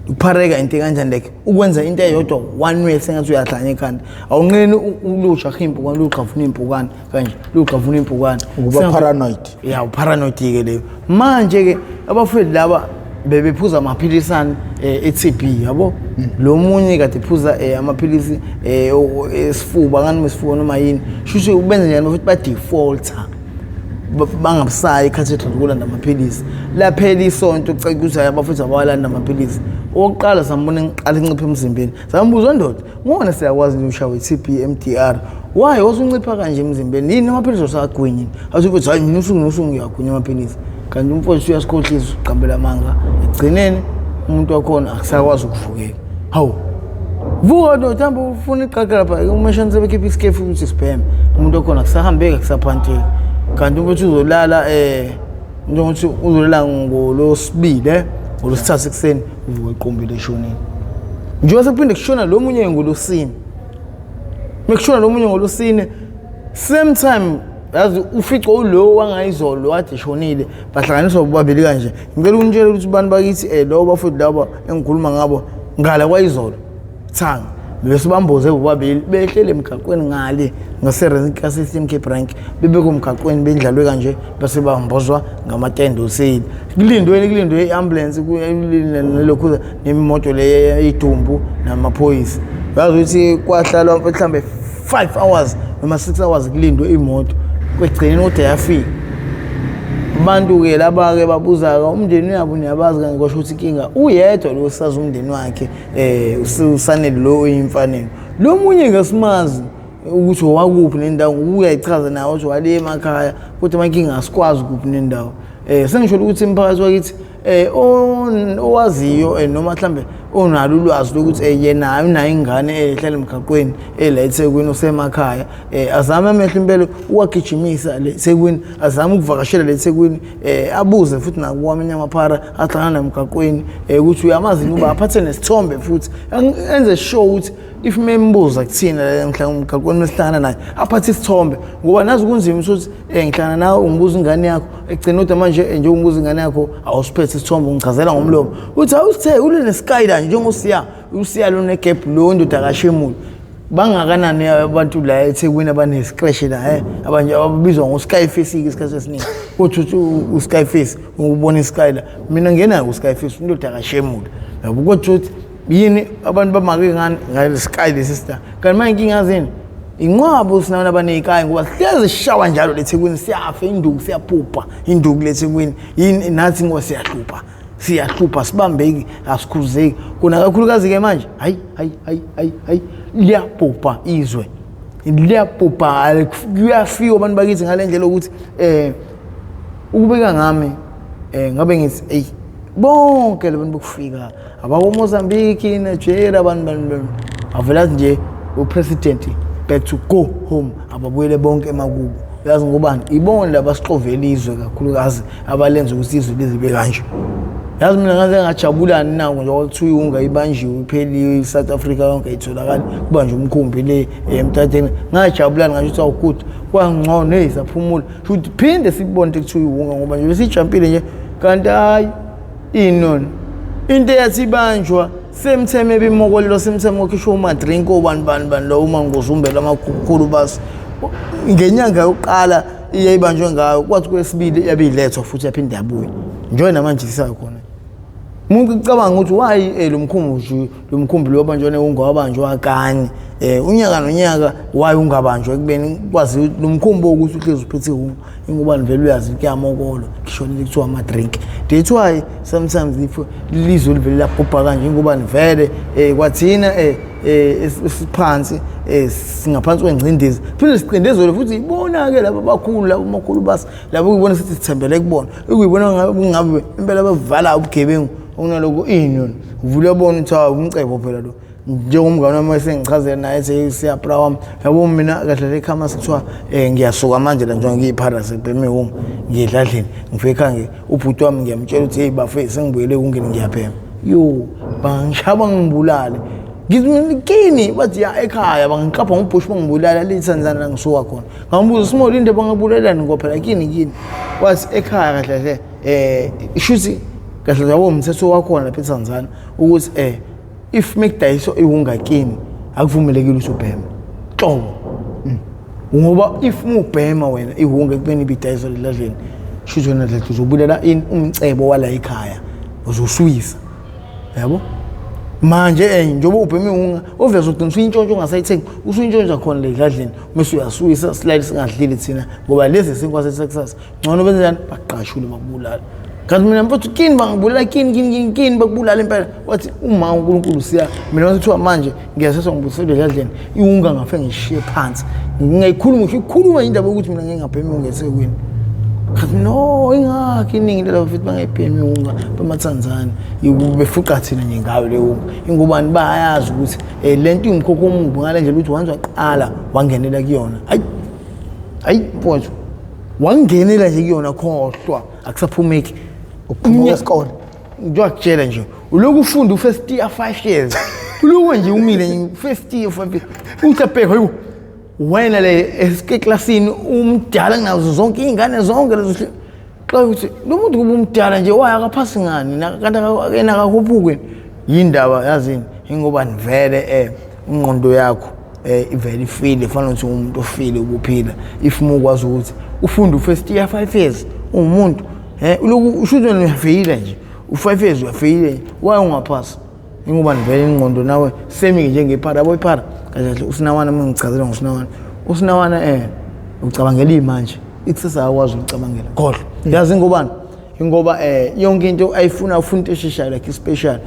Ukuphareka into kanjani? Like ukwenza into eyodwa one way, sengathi uyahlanya ekhanda, awunqeni ulujaha impukane, luqhavuna impukane kanje, luqhavuna impukane. Ukuba paranoid. Ya, uparanoid-ke leyo. Manje-ke abafowethu laba bebephuza amaphilisane e-TB, yabo. Lo munye kade ephuza amaphilisi esifuba, ngani esifuba noma yini. Shuthi ubenze njani futhi ba-defaulter, bangabusayi ikhathi ethu ukulanda amaphilisi. Laphela isonto, kucela ukuthi hayi, abafowethu abawalanda amaphilisi. Okokuqala sambona ngiqala incipha emzimbeni. Sambuza, ndoda, ngona siyakwazi nje ushawe i-TB MDR, why wasuncipha kanje emzimbeni? Yini, amaphilisi osagwinyini? Athi mfethu, hayi, mina usuku nosuku ngiyagwinya amaphilisi. Kanti umfowethu uyasikhohlisa, uqambela amanga. Ekugcineni umuntu wakhona akusakwazi ukuvukeka. Hawu, vuka ndoda, hamba ufuna iqaqa lapha, umeshani sebekhipha isikefu ukuthi sibheme. Umuntu wakhona akusahambeki, akusaphanteki. Kanti umfowethu uzolala njengokuthi uzolala ngolosibili, ngolosithathu ekuseni uvuka equmbile, eshonile. Njengoba sekuphinde kushona lo munye ngolosine, mekushona lo munye ngolosine same time, yazi ufice ulo wangayizolo wathi eshonile, bahlanganiswa bobabili kanje. Ngicela ukunitshela ukuthi bantu bakithi, lo bafowethu laba engikhuluma ngabo ngala kwayizolo thanga bese bamboze bobabili, behlele emgaqweni ngale ngase-System Cape Rank, bebekho emgaqweni bendlalwe kanje, bese bambozwa ngamatende oseli, kulindwe kulindwe i-ambulance nelokhuza nemoto le idumbu namaphoyisa. Yazi ukuthi kwahlalwa mhlawumbe 5 hours noma 6 hours kulindwe imoto, kwegcineni kodwa yafika. Abantu-ke laba-ke babuza-ke umndeni uyabo, niyabazi kanye. Kwasho ukuthi inkinga uyedwa lo sazi umndeni wakhe, usanele lo oyimfanelo. Lo munye ngasimazi ukuthi owakuphi nendawo, ngoba uyayichaza nawe ukuthi wale emakhaya, kodwa amankinga asikwazi kuphi nendawo. Sengisho ukuthi imphakathi wakithi owaziyo noma mhlambe onalo ulwazi lokuthi yena unayo ingane ehlala emgaqweni ela eThekwini, osemakhaya, azame amehlo impela uwagijimisa le eThekwini, azame ukuvakashela le eThekwini, abuze futhi nakwamanye amaphara ahlangana emgaqweni ukuthi uyamazi uba, aphathe nesithombe futhi, enze sure ukuthi if membuza kuthina mhlawumbe emgaqweni mesihlangana naye, aphathe isithombe, ngoba nazi kunzima ukuthi ngihlangana nawe ungibuza ingane yakho, ekugcina kodwa manje njengoba ungibuza ingane yakho awusiphethe isithombe, ungichazela ngomlomo uthi awusithe ule neskyla njengosiya usiya lo negap lo ndoda kashemule. Bangakanani abantu la eThekwini abanescratch la, abanye ababizwa ngo-skyface ke isikhathi esiningi, kodwa uthi u-skyface ubona iskyla, mina ngenayo u-skyface indoda kashemule, yabo. Kodwa uthi yini abantu bamake ngani ngale sky lesi star? Kanti manje inkinga zini inqwabo sinabana abaneyikayi, ngoba sihlezi sishawa njalo leThekwini, siyafa induku, siyaphupha induku leThekwini. Yini nathi, ngoba siyahlupha, siyahlupha, sibambeki, asikhuzeki kona kakhulukazi-ke manje. Hayi hayi hayi hayi hayi, liyabhubha izwe, liyabhubha, kuyafika abantu bakithi ngale ndlela ukuthi ukubeka ngami ngabe ngithi eyi bonke labantu bokufika abakoMozambique, Nigeria, abantu bantu avela athi nje upresident back to go home, ababuyele bonke emakubo. Uyazi ngobani? Ibona laba sixovela izwe kakhulukazi, abalenza ukuthi izwe lizibe kanje. Yazi mina ngaze ngajabulani nako njengoba kuthiwa iwunga ibanjiwe, ipheliwe, i-South Africa yonke itholakala, kubanjwe umkhumbi le emtateni. Ngajabulani, ngasho ukuthi awukude kwangcono, hey, saphumula futhi phinde sibone ukuthi kuthiwa iwunga, ngoba nje besijampile nje. Kanti hayi, inoni into eyathi ibanjwa same time ebimokolelo, same time kwakhishwa umadrink obani bani bani lo uma ngozumbela amakhulu basi. Ngenyanga yokuqala iyayibanjwe ngayo, kwathi kwesibili yabe ilethwa futhi, yaphinde yabuya njengoba namanje isakhona. Umuntu ucabanga ukuthi why lo mkhumbi, lo mkhumbi lo wabanjwa ungawabanjwa kanye unyaka nonyaka? Why ungabanjwa ekubeni kwazi lo mkhumbi ukuthi uhlezi uphethe iwunga? Ingoba vele uyazi kuyamokolo ngishonile kuthiwa ama-drink. That's why sometimes if lizwe livele labhubha kanje, ingobani vele kwathina esiphansi, singaphansi kwengcindezi, phinde sicindezelwe futhi ibona-ke laba abakhulu, labo amakhulu basi labo kuyibona sithi sithembele kubona, ukuyibona ngabe impela bavala ubugebengu okunaloko ini yona uvule uyabona ukuthi hawu umcebo phela lo. Njengomngane wami esengichazela naye ethi siyapra wami, yabo mina kahle kahle ekhama sekuthiwa ngiyasuka manje la njengoba ngiyiphara sebheme home ngiyedladleni, ngifike ekhaya ubhuti wami ngiyamtshela ukuthi hey bafethu sengibuyele kungeni ngiyabhema, yo bangishaya bangibulale. Ngithi kini, bathi ya ekhaya bangiqapha ngobhushi bangibulala lithanzana la ngisuka khona. Ngambuza Small into bangibulelani ngoba phela kini kini, wathi ekhaya kahle kahle ishuthi kahle yabo umthetho wakhona lapha eTanzania ukuthi if mekudayiswa iwungakini akuvumelekile ukuthi ubheme xobo, ngoba if ubhema wena iwunga ekubeni ibidayiswa leladleni shuthi wena dladla uzobulela ini umcebo wala ekhaya uzosuyisa yabo. Manje njengoba ubhema iwunga obvious ugcina usuyintshontsha ungasayithengi, usuyintshontsha khona le dladleni mase uyasuyisa silale singadlili thina ngoba lezi sinkwa sekusasa ngcono benzani baqashule bakubulala. Kanti mina mfethu kini bangibulala kini kini kini kini bakubulala impela. Wathi uma uNkulunkulu siya mina wathiwa manje ngiyaseswa ngibuselwe edladleni iwunga ngafe ngishiye phansi ngingayikhuluma ngisho ikhuluma indaba yokuthi mina ngeke ngabhema iwunga eThekwini. Kanti no ingakho iningi laba futhi bangayibhemi iwunga bamathanzana befuqa thina nje ngayo le wunga, ingobani bayazi ukuthi lento ingumkhokho omubi ngale ndlela ukuthi once waqala wangenela kuyona ayi ayi mfowethu wangenela nje kuyona khohlwa akusaphumeki. Ukuphuma kwesikole ngiyakutshela nje ulokhu ufunda u-first year 5 years ulokhu nje umile nje first year 5 years uthi hayibo wena le esiklasini umdala kunazo zonke iy'ngane zonke lezo xa ukuthi lo muntu kuba umdala nje waya akaphasi ngani kanti yena akakhuphuke yindaba yazini ingoba nivele ingqondo yakho ivele ifile fanele ukuthi umuntu ofile ubuphila if ukwazi ukuthi ufunde u-first year 5 years uwumuntu ulokhu ushuthi wena uyafeyila nje u-5 years uyafeyila nje waye ungaphasi ingoba nivele ingqondo nawe semi njengephara yabo iphara kahle kahle usinawana uma ngichazela ngosinawana usinawana ucabangela imanje ikusasa akwazi ukucabangela khohlwa yazi ingobani ingoba yonke into ayifuna ufuna into esheshayo like special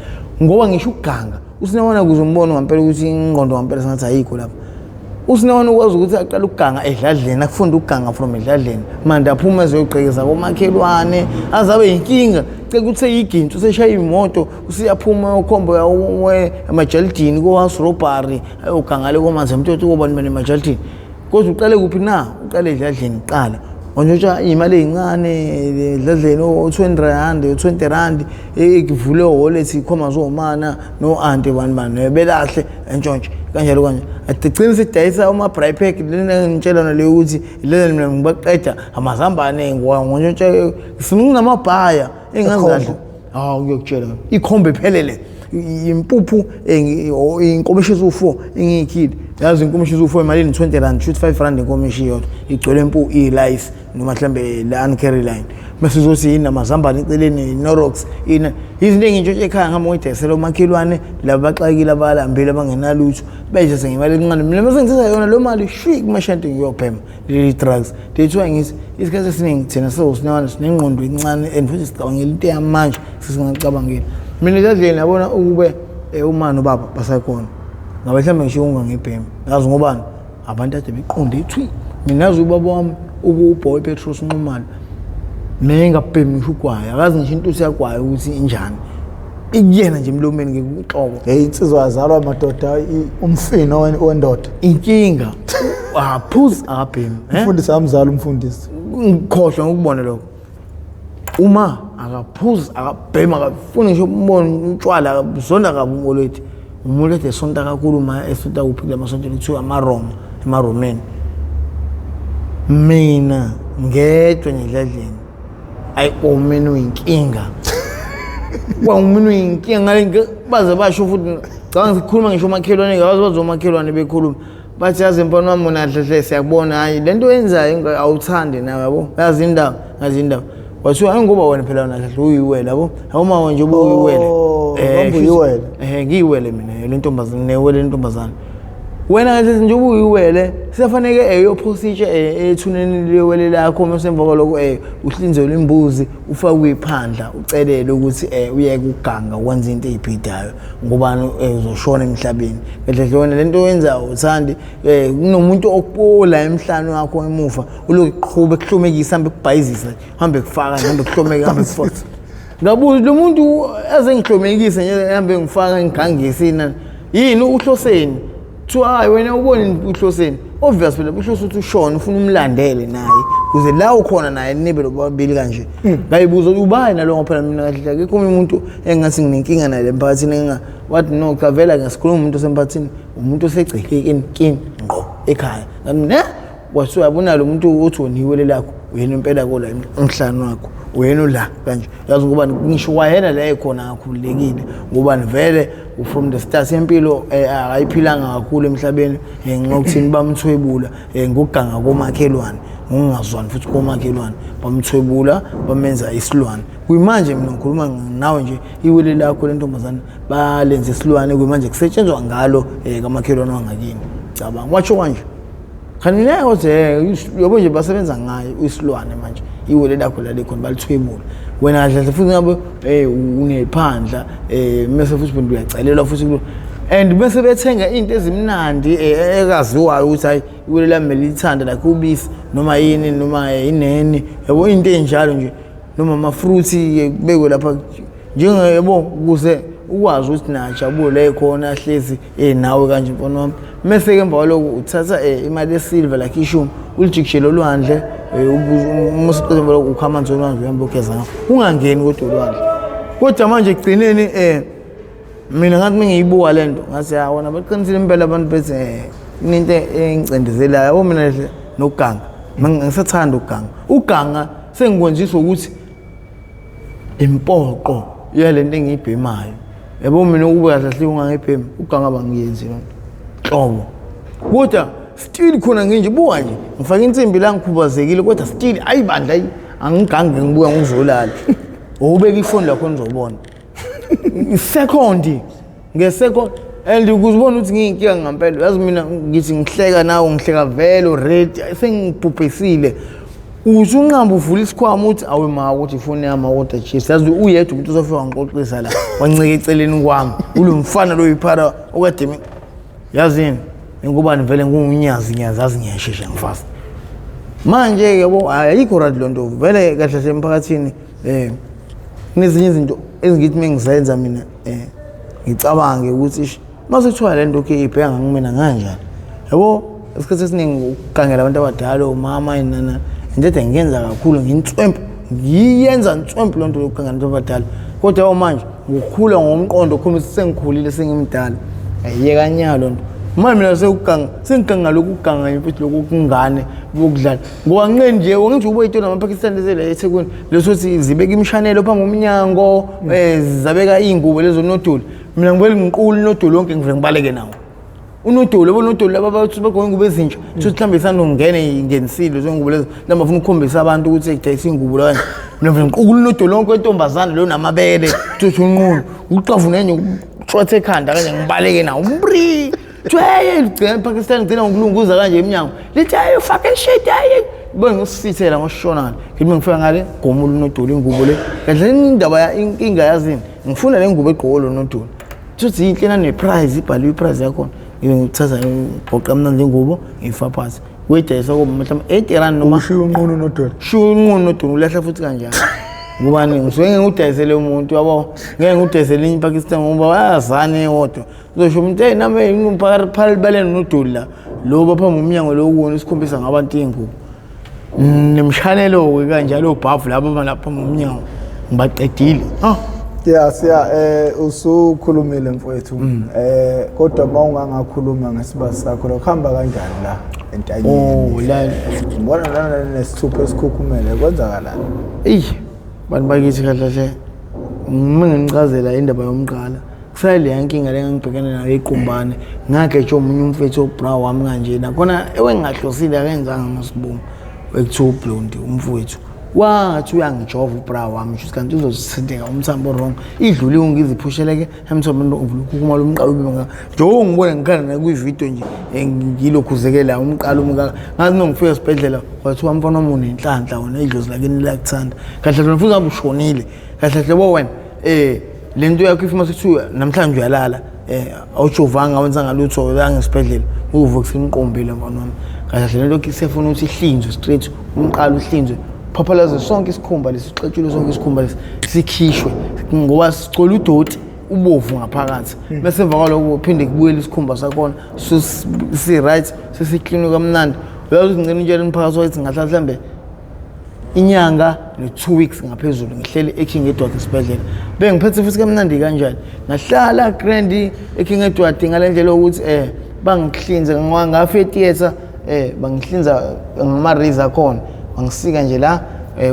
ngoba ngisho ukuganga usinawana kuze umbone ngempela ukuthi ingqondo ngempela sengathi ayikho lapha. Usinawana ukwazi ukuthi aqale ukuganga edladleni akufunda ukuganga from edladleni manje aphuma ezoyogqekeza komakhelwane azabe inkinga ceke ukuthi seyigintsho useshaya imoto usiyaphuma ukhombo emajalidini ko-house robbery ayoganga le komanzi emtoti kobani bani emajalidini kodwa uqale kuphi na uqale edladleni kuqala wantshontsha iy'mali ey'ncane edladleni o-20 rand o-20 rand ekuvule wallet ikhoma zomana no-anti bani bani belahle entshontshe kanjalo kanje agcine sidayisa uma-braai pack lena ngitshela naleyo ukuthi lena mina ngibaqeda amazambane ngontshontsha sinamabhaya engazi kahle hawu ngiyokutshela ikhombe iphelele impuphu inkomishi eziwu-4 engiyikhile yazi inkomishi eziwu-4 emalini 20 rand shoot 5 rand inkomishi iyodwa igcwele impu i-lice noma mhlambe le-uncarry line bese uzothi yini amazambane eceleni i-norox ini izinto engintshontshe ekhaya ngihamba ngiyidayisela omakhelwane laba baxakile abalambile abangenalutho beyidlise ngemali encane mina mase ngithatha yona leyo mali shwi kumashente ngiyobhema leli drugs lethiwa ngithi isikhathi esiningi thina sewusinawana sinengqondo encane and futhi sicabangela into yamanje sesingacabangeli. Mina edladleni yabona ukube uma nobaba basakhona ngabe mhlawumbe ngisho ungangibhemi yazi ngobani abantu ade beqonde ithwi mina yazi ubaba wami ububoy Petros Nxumalo mina ngingabhemi ngisho ugwayi akazi ngisho into usiyagwayi ukuthi injani ikuyena nje emlomeni ngikuxoko. Hey insizwa yazalwa madoda umfino wendoda inkinga aphuzi akabhemi umfundisi amzala umfundisi ngikhohlwa ngokubona lokho uma akaphuzi akabhemi akafuni ngisho umbona utshwala akazonda kabi umolwethu umolwethu esonta kakhulu uma esonta kuphi kula masonto kuthiwa amaRoma emaRomeni mina ngedwa ngedladleni ayi umina uyinkinga kwangumina uyinkinga ngale baze basho futhi cabanga sikhuluma ngisho umakhelwane ngabazi bazomakhelwane bekhuluma bathi yazi mfana wami wena hle siyakubona hayi le nto oyenzayo awuthandi nawe yabo yazi indaba ngazi indaba wathiwa hayi ngoba wena phela wena hle uyiwele yabo awuma nje ubuyiwele uyiwele ngiyiwele mina le ntombazane newele le ntombazane Wena kahle nje ubuyiwele siyafanele eyophosa itshe ethuneni lewele lakho, mase emva kwaloko uhlinzelwe imbuzi, ufakwe iphandla, ucelele ukuthi uyeke ukuganga wenza into eyibhidayo ngobani uzoshona emhlabeni. Kahle kahle wena lento oyenzayo uthandi kunomuntu okupola emhlane wakho emuva, ulokhu eqhuba ekuhlomekisa, hambe kubhayizisa, hambe kufaka, hambe kuhlomeka, hambe kufaka. Ngabuza lo muntu aze ngihlomekise nje, hambe ngifaka ngigangise nani, yini uhloseni? Kuthiwa hayi wena ubone uhloseni. Obvious phela uhlose ukuthi ushone, ufuna umlandele naye kuze la ukhona naye nibe lobabili kanje. Ngayibuza ukuthi ubani nalo, ngoba phela mina kahle akekho omunye umuntu engathi nginenkinga naye emphakathini. Enga wathi no cha, vele ngasikhuluma umuntu osemphakathini, umuntu osegcekeni kini ngqo ekhaya. Ngathi ne wasuka yabona lo muntu uthi woniwele lakho, uyena impela kola emhlane wakho, uyena la kanje. Yazi ngoba ngisho kwayena la ekhona akakhululekile, ngoba vele from the start empilo akayiphilanga kakhulu emhlabeni ngokuthini bamthwebula ngokuganga komakhelwane, ngokungazwani futhi komakhelwane, bamthwebula bamenza isilwane. Kuyimanje mina ngikhuluma nawe nje, iwele lakho lentombazane balenza isilwane, kuyimanje kusetshenzwa ngalo kamakhelwane wangakini. Cabanga watsho kanje kanti ngeke kodwa yabo nje basebenza ngayo isilwane manje, iwele lakho lalikhona balithwebula wena kahle kahle, futhi ngabe unephandla mase futhi phela uyacelelwa futhi kulo, and bese bethenga into ezimnandi ekaziwayo ukuthi hayi iwele lami lithanda like ubisi noma yini noma ineni, yabo, into enjalo nje, noma ama-fruits kubekwe lapha njengebo ukuze ukwazi ukuthi najabule khona hlezi nawe kanje mfana wami. Mese-ke emva kwaloko uthatha imali yesilver like ishumi, ulijikijele olwandle, uma usuqeda emva kwaloko ukha amanzi olwandle uhambe ugeza ngawo, ungangeni kodwa olwandle. Kodwa manje ekugcineni mina ngathi mengiyibuka le nto ngathi ya wona baqinisile impela abantu bethi kunento engicindezelayo, yabo. Mina nje nokuganga ngisathanda ukuganga, uganga sengikwenziswa ukuthi impoqo yalento engiyibhemayo, yabo. Mina ukube kahle hle ungangibhemi uganga bangiyenzi lonto nhlobo, kodwa still khona nginje buka nje ngifake insimbi la ngikhubazekile, kodwa still ayi bandla ayi angigangi, ngibuya ngizolala. Ubeka ifoni lakho nizobona second ngesecond, and ukuze ubone ukuthi ngiyinkinga ngempela. Yazi mina ngithi ngihleka nawe, ngihleka vele already sengibhubhisile. Usunqamba uvula isikhwama uthi awe ma ukuthi ifoni yami, kodwa jesu, yazi uyedwa umuntu osofika wangixoxisa la, wancika eceleni kwami ulo mfana lo yiphara okade yazini ngobani vele ngungunyazi nyazi, azi ngiyashesha ngifast manje, yabo. Ayikho right loo nto vele kahle kahle emphakathini. Kunezinye izinto ezingithi mengizenza mina ngicabange ukuthi ish mase kuthiwa le nto okay ibheka ngangimina kanjani, yabo. Isikhathi esiningi ukugangela abantu abadala, omama, nana, into ede ngiyenza kakhulu, nginswempu, ngiyenza nswempu loo nto yokugangela abantu abadala. Kodwa yabo manje ngokukhula ngomqondo khona ukuthi sengikhulile, sengimdala, ayiyeka nya loo nto manje. Mina sekuganga sengiganga lokhu kuganga nje futhi lokhu kungane bokudlala, ngoba nqeni nje ngithi ubo iy'tolo namapakistan lezela eThekwini lesothi zibeka imishanelo phambi komnyango, zabeka iy'ngubo lezo nodoli. Mina ngibele ngiqula unodoli wonke, ngivele ngibaleke nawo unodoli, yabo, unodoli laba bathi bagqoke ingubo ezintsha, thuthi mhlawumbe isandongena ingenisile lezo ngubo lezo, mhlawumbe bafuna ukukhombisa abantu ukuthi idayisa iy'ngubo la kanje. Mina ngivele ngiqukula unodoli wonke wentombazane leyo namabele, thuthi unqunu uxavune enye uxwethe ekhanda kanje, ngibaleke nawo mbri. Kuthiwa ligcina ePakistan, ligcina ngokulunguza kanje emnyango, lithi hayi fucking shit, hayi bone ngisithela ngoshona ngale. Ngithi ngifika ngale gomula unodoli ingubo le kahle, indaba inkinga yazini, ngifuna le ngubo egqoke lo nodoli, thuthi yinhle nane-price ibhaliwe, i-price yakhona. Ngibe ngithatha ngigoqa mnandi ingubo, ngiyifaka phansi kuyidayisa kuba mhlawumbe R80 noma ushiya unqunu unodoli. Shiya unqunu unodoli, ulahla futhi kanjani ngobani? Ngisuke ngeke ngudayisele umuntu, yabo, ngeke ngudayisele enye iPakistan ngoba bayazana kodwa uzosho umuntu hey nami ngiphalibelene nodoli la lo baphambi umnyango lo kuwona isikhombisa ngabantu iy'ngubo nemshanelo-ke kanjalo obhavu labo lapha umnyango ngibaqedile. Ah. Ya siya usukhulumile mfowethu, kodwa mawungangakhuluma ngesibazi sakho lokho hamba kanjani la entanyeni? Oh la. Ngibona lana nesithupha esikhukhumele, kwenzakalani? Eyi bantu bakithi, kahle kahle uma ngichazela indaba yomqala kusale nkinga le ngangibhekene nayo iqumbane, ngagetsha omunye umfethu obra wami kanje nakhona ewengingahlosile, akenzanga ngosibomu, ekuthiwa uBlondi umfowethu. Wathi uyangijova ubra wami, shuthi kanti uzosithinteka umthambo wrong. Idlule iwunga iziphusheleke emthombeni uvula ukukuma lomqalo ube ngaka. Njengoba ngibona ngikhala nakwividiyo nje ngilokhuzekela umqalo umngaka. Ngathi nongifika esibhedlela kwathiwa mfana wami unenhlanhla wena, idlozi lakini liyakuthanda. Kahle kahle futhi ngabe ushonile. Kahle kahle bo wena le nto yakho ifuma sekuthiwa namhlanje uyalala awujovanga wenzanga lutho uyanga esibhedlela uvuka kusemqombile mfana wami. Kahle kahle lento isefuna ukuthi ihlinzwe straight, umqalo uhlinzwe, phaphalaze sonke isikhumba lesi, sixetshulwe sonke isikhumba lesi sikhishwe ngoba sigcwele udoti ubovu ngaphakathi. Bese emva kwaloko kuphinde kubuyele isikhumba sakhona si-right, sesiklinwe kamnandi. Uyazi ukuthi ngicela utshele umphakathi wakithi ngahlala mhlambe inyanga no-2 weeks ngaphezulu ngihleli eKing Edward esibhedlela. Bengiphethe futhi kamnandi kanjani. Ngahlala grand eKing Edward ngale ndlela yokuthi bangihlinze ngafa etheater, bangihlinza ngama-razor akhona, bangisika nje la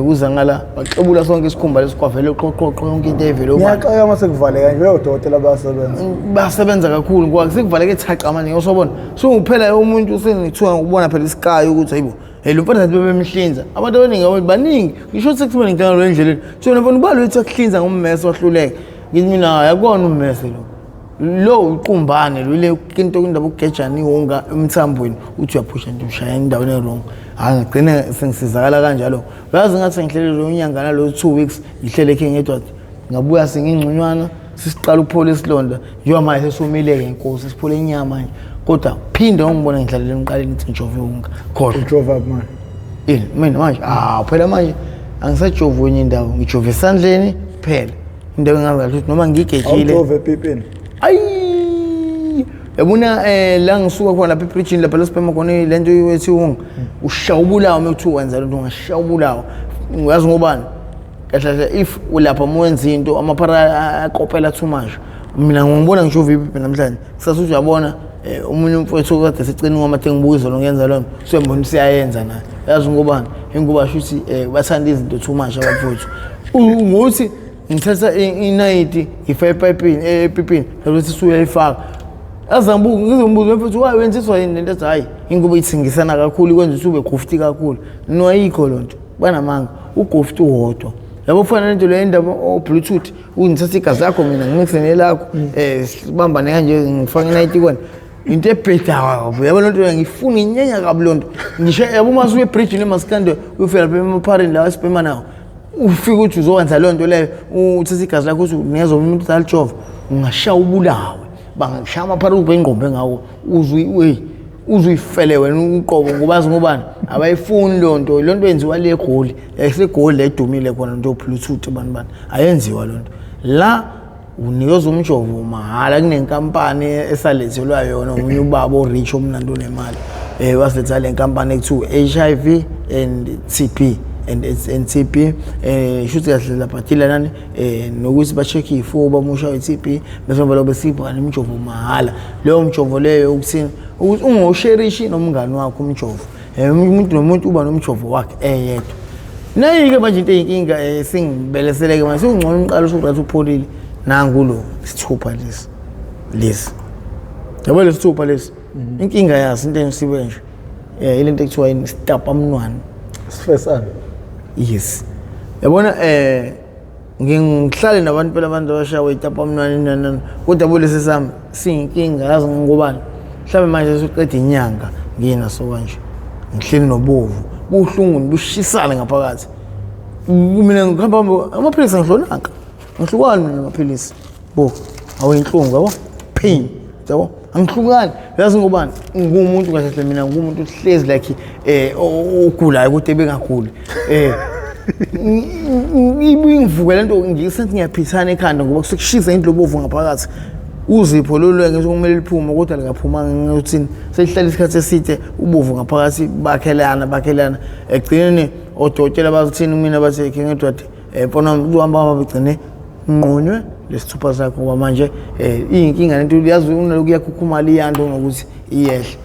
kuza ngala baxebula sonke isikhumba lesikwavele qoqoqo yonke into evele obala. Ngiyaxaka uma sekuvaleka nje odokotela bayasebenza. Basebenza kakhulu ngoba sekuvaleke thaqa manje usobona. So kuphela umuntu usengithiwa ngikubona phela isikayo ukuthi hayibo lo mfana ngathi bebemhlinza. Abantu abaningi abantu baningi ngisho ukuthi sekuthuma ngicanga lo endleleni. So mfana ubalo uthi akuhlinza ngommese wahluleka. Ngithi mina hayi akubona ummese lo. Lo uqumbane lo le into indaba ukugejana iwunga emthambweni uthi uyaphusha nje ushaya endaweni e-wrong. Hayi ngigcine sengisizakala kanjalo. Uyazi ngathi ngihlele lo nyanga nalo 2 weeks ngihlele eKing Edward. Ngabuya sengingconywana sisiqala ukuphola isilonda njengoba manje sesomile-ke inkosi siphole inyama nje kodwa phinde ungibona ngidlalela emqaleni ngithi ngijove wunga khohlwa. Ujova manje? Ini mina manje phela manje angisajovi kwenye indawo, ngijove esandleni kuphela. Indawo engazi kahle ukuthi noma ngigejile. Awujove epipini? Ayi! Yabona la ngisuka khona lapha ebridgini lapha lasibhema khona le nto ethi wunga ushaya ubulawo uma kuthiwa wenza le nto ungashaya ubulawo. Uyazi ngobani? Kahle kahle if ulapha uma wenza into amaphara akopela too much. Mina ngibona ngisho ipipi namhlanje. Kusasa uthi uyabona omunye umfowethu okade seceni ngoma ngibuka izolo ngiyenza loo nto, siyambona ukuthi siyayenza naye. Uyazi ngobani? Ingoba sho ukuthi bathanda izinto too much abafowethu. Ngokuthi ngithatha inayiti ngifake epayipini epipini ukuthi suyayifaka. Azangibuka ngizombuza mfowethu why wenziswa yini lento ethi hayi ingoba ithengisana kakhulu ikwenza ukuthi ube gofti kakhulu. No ayikho loo nto. Banamanga ugofti uwodwa. Yabo kufana nento le indaba o Bluetooth ungithatha igazi lakho mina ngimixe nelakho sibambane kanje ngifake inayiti kwena. Into ebhedayo yabo lento ngifuna inyenya kabi lonto. Ngisho yabo uma usuye ebridge nemaskande uyofika lapha emapharini la esibhema nawo. Ufika ukuthi uzowenza leyo nto leyo uthatha igazi lakho uthi unikeza umuntu alijova ungashaya ubulawe. Bangashaya amaphara ube ingqombe ngawo uzwe uzuyifele wena uqobo ngoba azi ngobani abayifuni leyo nto. Le nto yenziwa le eGoli, yayiseGoli le edumile khona nto Bluetooth bani bani ayenziwa le nto. La unikezwa umjovo mahhala kunenkampani esalethelwa yona omunye ubaba orich omnandi onemali wasiletha le nkampani ekuthiwa HIV and TB and TB shuthi kahle lapha dila nani nokuthi ba-check iyifuba uma ushawa i-TB bese emva lokho besipha nemjovo mahhala. Leyo mjovo leyo ukuthini ukuthi ungowusherishi nomngani wakho umjovo. Umuntu nomuntu uba nomjovo wakhe eyedwa. Nayi-ke manje into eyinkinga sengibeleseleke manje sekungcono umqalo usugrathi upholile. Nangu lo isithupha lesi lesi. Yabo lesithupha lesi inkinga yaso into engisibe nje ile nto ekuthiwa yini isitapamnwana. Sifesana. Yes. Yabona ngihlale nabantu phela abantu abashawa itapamnwana nani kodwa bolesi sami siyinkinga yazi ngobani. Mhlawumbe manje sesiqeda inyanga nginaso kanje. Ngihleli nobovu buhlungu bushisana ngaphakathi. Mina ngihamba amaphilisi angihlonanga. Ngihlukani mina namaphilisi. Bo awuyinhlungu yabo pain yabo angihlukani. Uyazi ngobani? Ngumuntu kahle kahle mina ngumuntu ohlezi like ogulayo kodwa ebengaguli. Ibuye ngivuke lento ngisenthi ngiyaphithana ekhanda ngoba kusukushisa indlu obovu ngaphakathi. Uzipho lolu ngisho kumele liphume kodwa likaphumanga ngokuthini selihlala isikhathi eside ubovu ngaphakathi bakhelana bakhelana ekugcineni odokotela bakuthini mina bathi King Edward mfana wami uhamba hamba begcine nqunywe lesithupha sakho ngoba manje iyinkinga lento uyazi unaloku iyakhukhumala iyanda ngokuthi iyehle.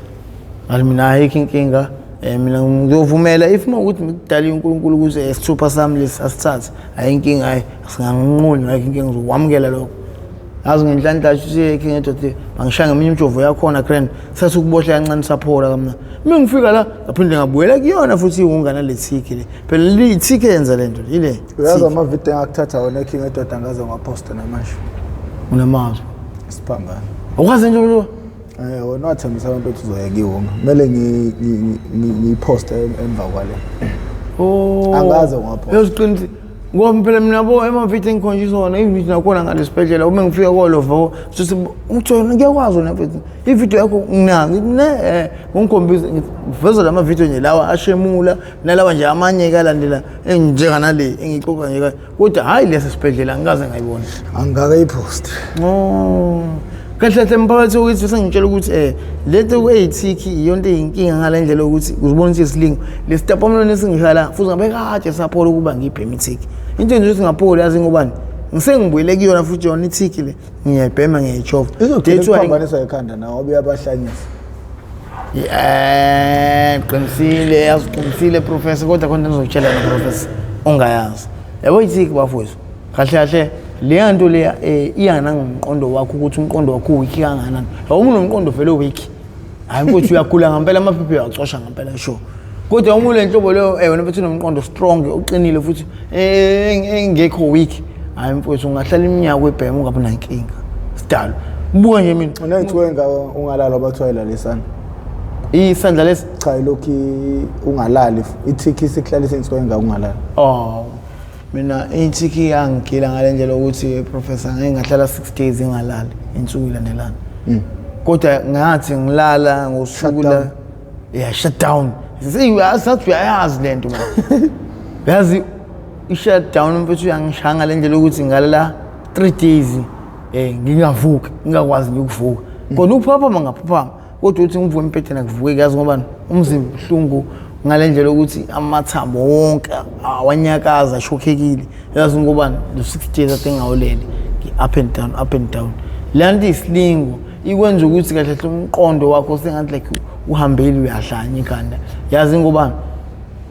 Ngathi mina ayikho inkinga mina ngizovumela if uma ukuthi ngidaliwe uNkulunkulu ukuze isithupha sami lesi asithathe ayinkinga hayi singanqunywa ayikho inkinga ngizokwamukela lokho. Yazi ngenhlanhla shuthi King Edward bangishaya ngeminye imjovo yakhona grand, sathi ukubohla kancane saphola kamna. Uma ngifika la ngaphinde ngabuyela kuyona futhi iwunga nale thiki le. Phela le thiki yenza lento ile. Uyazi amavidiyo engakuthatha wona eKing Edward angaze ngiwaphoste namanje. Unamazwi. Isiphambano. Awukwazi nje ukuthi Wena wathembisa abantu ukuthi uzoyeka iwunga. Kumele ngiyiphoste emva kwale. Oh. Angaze ngiwaphoste. Uyaziqinisa. Ngoba phela mina bo emavithi engikhonjiswa wona ividiyo nakhona ngale sibhedlela uma ngifika kolovo sithi uthi ngiyakwazi wena mfethu ividiyo yakho nginayo ngithi ne ngikhombisa ngiveza la mavidiyo nje lawa ashemula nalawa nje amanye kalandela enjenganale engixoxa nje kodwa hhayi lesi sibhedlela angikaze ngayibona. Angikakayiphosti. Oh. Kahle kahle mphakathi ukuthi sengitshela ukuthi lento eyithiki iyonto eyinkinga ngale ndlela yokuthi uzibona ukuthi isilingo lesitapamlweni esingishaya la futhi ngabe kade saphola ukuba ngibheme ithiki. Into enje ukuthi ngapholi yazi ngobani? Ngisengibuyele kuyona futhi yona ithiki le ngiyayibhema ngiyayijova. Izogcina That's why ikuphambanisa ikhanda nawe ngoba uyabahlanyisa. Qinisile, yazi qinisile professor, kodwa khona ngizokutshela na professor ongayazi. Yabo ithiki bafowethu. Kahle kahle leya nto leya iya nangomqondo wakho ukuthi umqondo wakho uweak kangakanani. Yabo uma unomqondo vele weak. Hayi mfowethu uyagula ngempela amaphepha uyacosha ngempela sure. Kodwa uma ule nhlobo leyo wena mfethu unomqondo strong uqinile futhi engekho weak. Hayi mfowethu ungahlala iminyaka uyibhema ungabi nankinga. Sidalo. Buka nje mina. Uney'thuko engaka ungalali abathiwa ilalisana. Isandla lesi? Cha ilokhu ungalali. Ithiki isikuhlalisa insuku engaka ungalali. Oh. Mina ithiki yangigila ngale ndlela ukuthi professor ngeke ngahlala 6 days ngingalali insuku ilandelana. Kodwa ngathi ngilala ngosuku la yeah shut down. Sathi uyayazi lento man. Yazi i shut down mfethu uyangishaya ngale ndlela ukuthi ngalala 3 days ngingavuki, ngingakwazi nje ukuvuka. Kona ukuphaphama ngaphaphama kodwa uthi ngivuke empetheni akuvukeki yazi ngoba umzimba ubuhlungu ngale ndlela ukuthi amathambo wonke awanyakaza ashokhekile. Yazi ngoba lo 6 days ade ngawulele up and down up and down. Le nto isilingo ikwenza ukuthi kahle kahle umqondo wakho sengathi like uhambile uyahlanya ikhanda. Yazi ngoba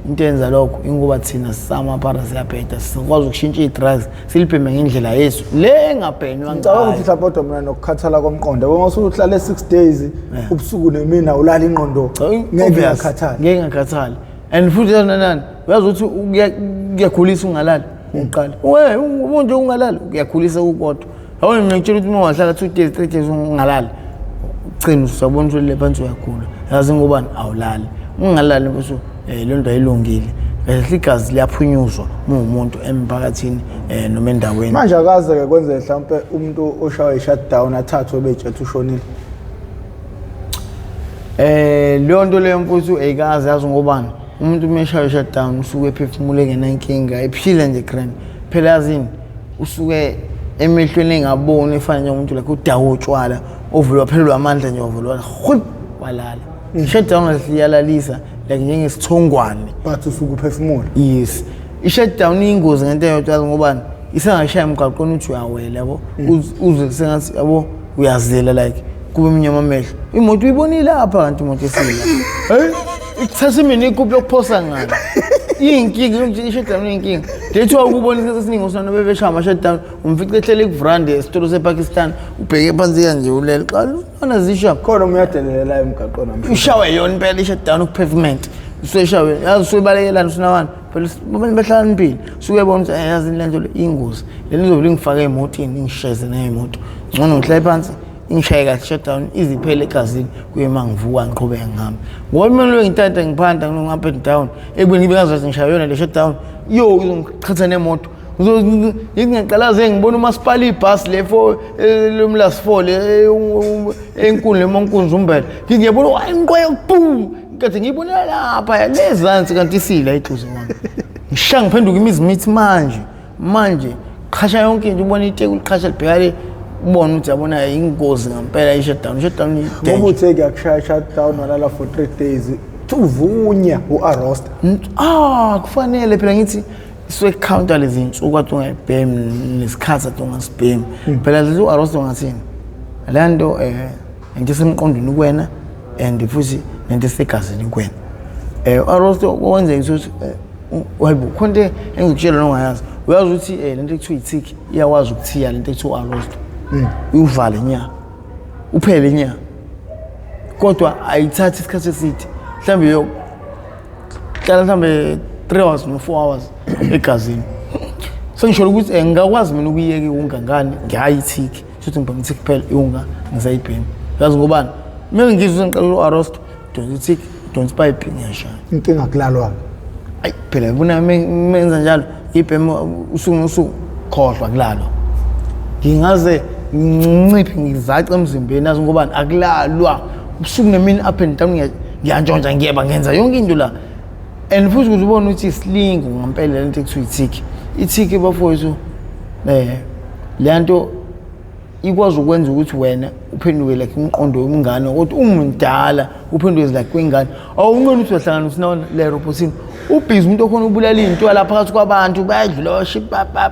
into enza lokho ingoba thina sisamaphara siyabheda sikwazi ukushintsha i-drugs silibheme ngendlela yethu le engabhenywa Ngicabanga ukuthi mhlawumbe kodwa mina nokukhathala komqondo yabo uma usuhlale 6 days ubusuku nemina ulala ingqondo ngeke ngakhathala. Ngeke ngakhathala. And futhi nani uyazi ukuthi kuyakhulisa ungalali uqala. We umuntu ungalali kuyakhulisa ukodwa. Yabo mina ngitshela ukuthi uma ungahlala 2 days 3 days ungalali ugcina usabona ukuthi le phansi uyagula. Yazi ngobani awulali. Ungalali mfethu le nto ayilungile. Kahle igazi liyaphunyuzwa uma umuntu emphakathini noma endaweni. Manje akaze ke kwenzeke mhlawumbe umuntu oshawe i-shutdown athathwe betshethe ushonile. Leyo nto leyo mfuthu ayikaze yazi ngobani. Umuntu uma eshawe i-shutdown usuke ephefumule ngenankinga ephile nje grand. Phela yazini usuke emehlweni engaboni efana njengomuntu like udawo otshwala ovulwa phelelwa amandla nje wavulwa rhwip walala. I-shutdown kahle iyalalisa like njengesithongwane. But usuke uphefumula. Yes. I-shutdown iyingozi ngento eyodwa yazi ngobani isangashaya emgwaqweni uthi uyawela yabo. Uzwe sengathi yabo uyazela like kube mnyama amehlo. Imoto uyibonile lapha kanti imoto esila. Hey, ikuthatha mina ikuphi yokuphosa ngalo. Iyinkinga ukuthi i-shutdown iyinkinga. That's why ukubona isikhathi esiningi usana bebeshaya ama-shutdown umfice ehleli kuvrande esitolo sePakistan ubheke phansi kanje ulele. Xa ubona zisha khona uyadelela emgaqweni namhlanje. Ushawe yona impela i-shutdown ukupavement. Useshawe yazi usubalekelana usunawani. Phela abantu bahlakaniphile. Usuyabona ukuthi yazi le nto le iyingozi. Le nto izobe ingifake emotini ingishayise ngemoto. Ngcono ngihlale phansi ingishaye kahle shutdown iziphele egazini kuye uma ngivuka ngiqhubeke ngihambe. Ngoba mina lo ngithatha ngiphanda ngino up and down ekubeni ngibe ngazi ngishaya yona le shutdown yo izongiqhatha nemoto. Ngingaqalaze ngibona umasipala ibhasi le 4 lomlast 4 le enkulu lemonkunzi umbele. Ngiyabona hayi ngiqoye boom ngathi ngiyibona lapha lezansi kanti isila iduze kwami. Ngishaya ngiphenduka imizi mithi manje manje qhasha yonke into ubona iteki uliqhasha libheka le ubone ukuthi yabona ingozi ngempela i-shutdown. I-shutdown i-danger. Ngoba uthe kuyakushaya shutdown walala for 3 days uvunya u-arrest. Kufanele phela ngithi isuke counter lezi insuku athi ungayibhemi nesikhathi athi ungasibhemi. Phela lezi u-arrest ungathini? Le nto into esemqondweni kuwena and futhi nento esegazini kuwena. U-arrest kwenzeka ukuthi hayibo khona into engikutshela nongayazi. Uyazi ukuthi lento ekuthiwa i-tick iyakwazi ukuthiya lento ekuthiwa u-arrest. Uyuvale nya, uphele nya, kodwa ayithathi isikhathi eside, mhlawumbe yo hlala mhlawumbe 3 hours no 4 hours egazini. Sengisho ukuthi ngingakwazi mina ukuyiyeka iwunga ngani, ngihayi ithiki futhi ngibhema ithiki kuphela, iwunga ngisayibhemi. Yazi ngobani? Mina ngizwe ngiqala u-arrest, donsa ithiki, donsa ipipe, ngiyashaya. Inkinga kulalwa. Ayi phela yabona menza njalo, ngibhema usuku nosuku, khohlwa kulalwa. Ngingaze nginciphe ngizace emzimbeni, yazi ngobani? Akulalwa ubusuku nemini, up and down, ngiyantshontsha, ngiyeba, ngenza yonke into la. And futhi ukuze ubone ukuthi isilingo ngempela lento ekuthiwa ithiki, ithiki bafowethu, le nto ikwazi ukwenza ukuthi wena uphenduke like umqondo womngane, kodwa umdala uphenduke like kwengane. Awunqeni ukuthi uyahlangana usinawona le robotini, ubhizi umuntu okhona ubulala iy'ntwala phakathi kwabantu, bayadlula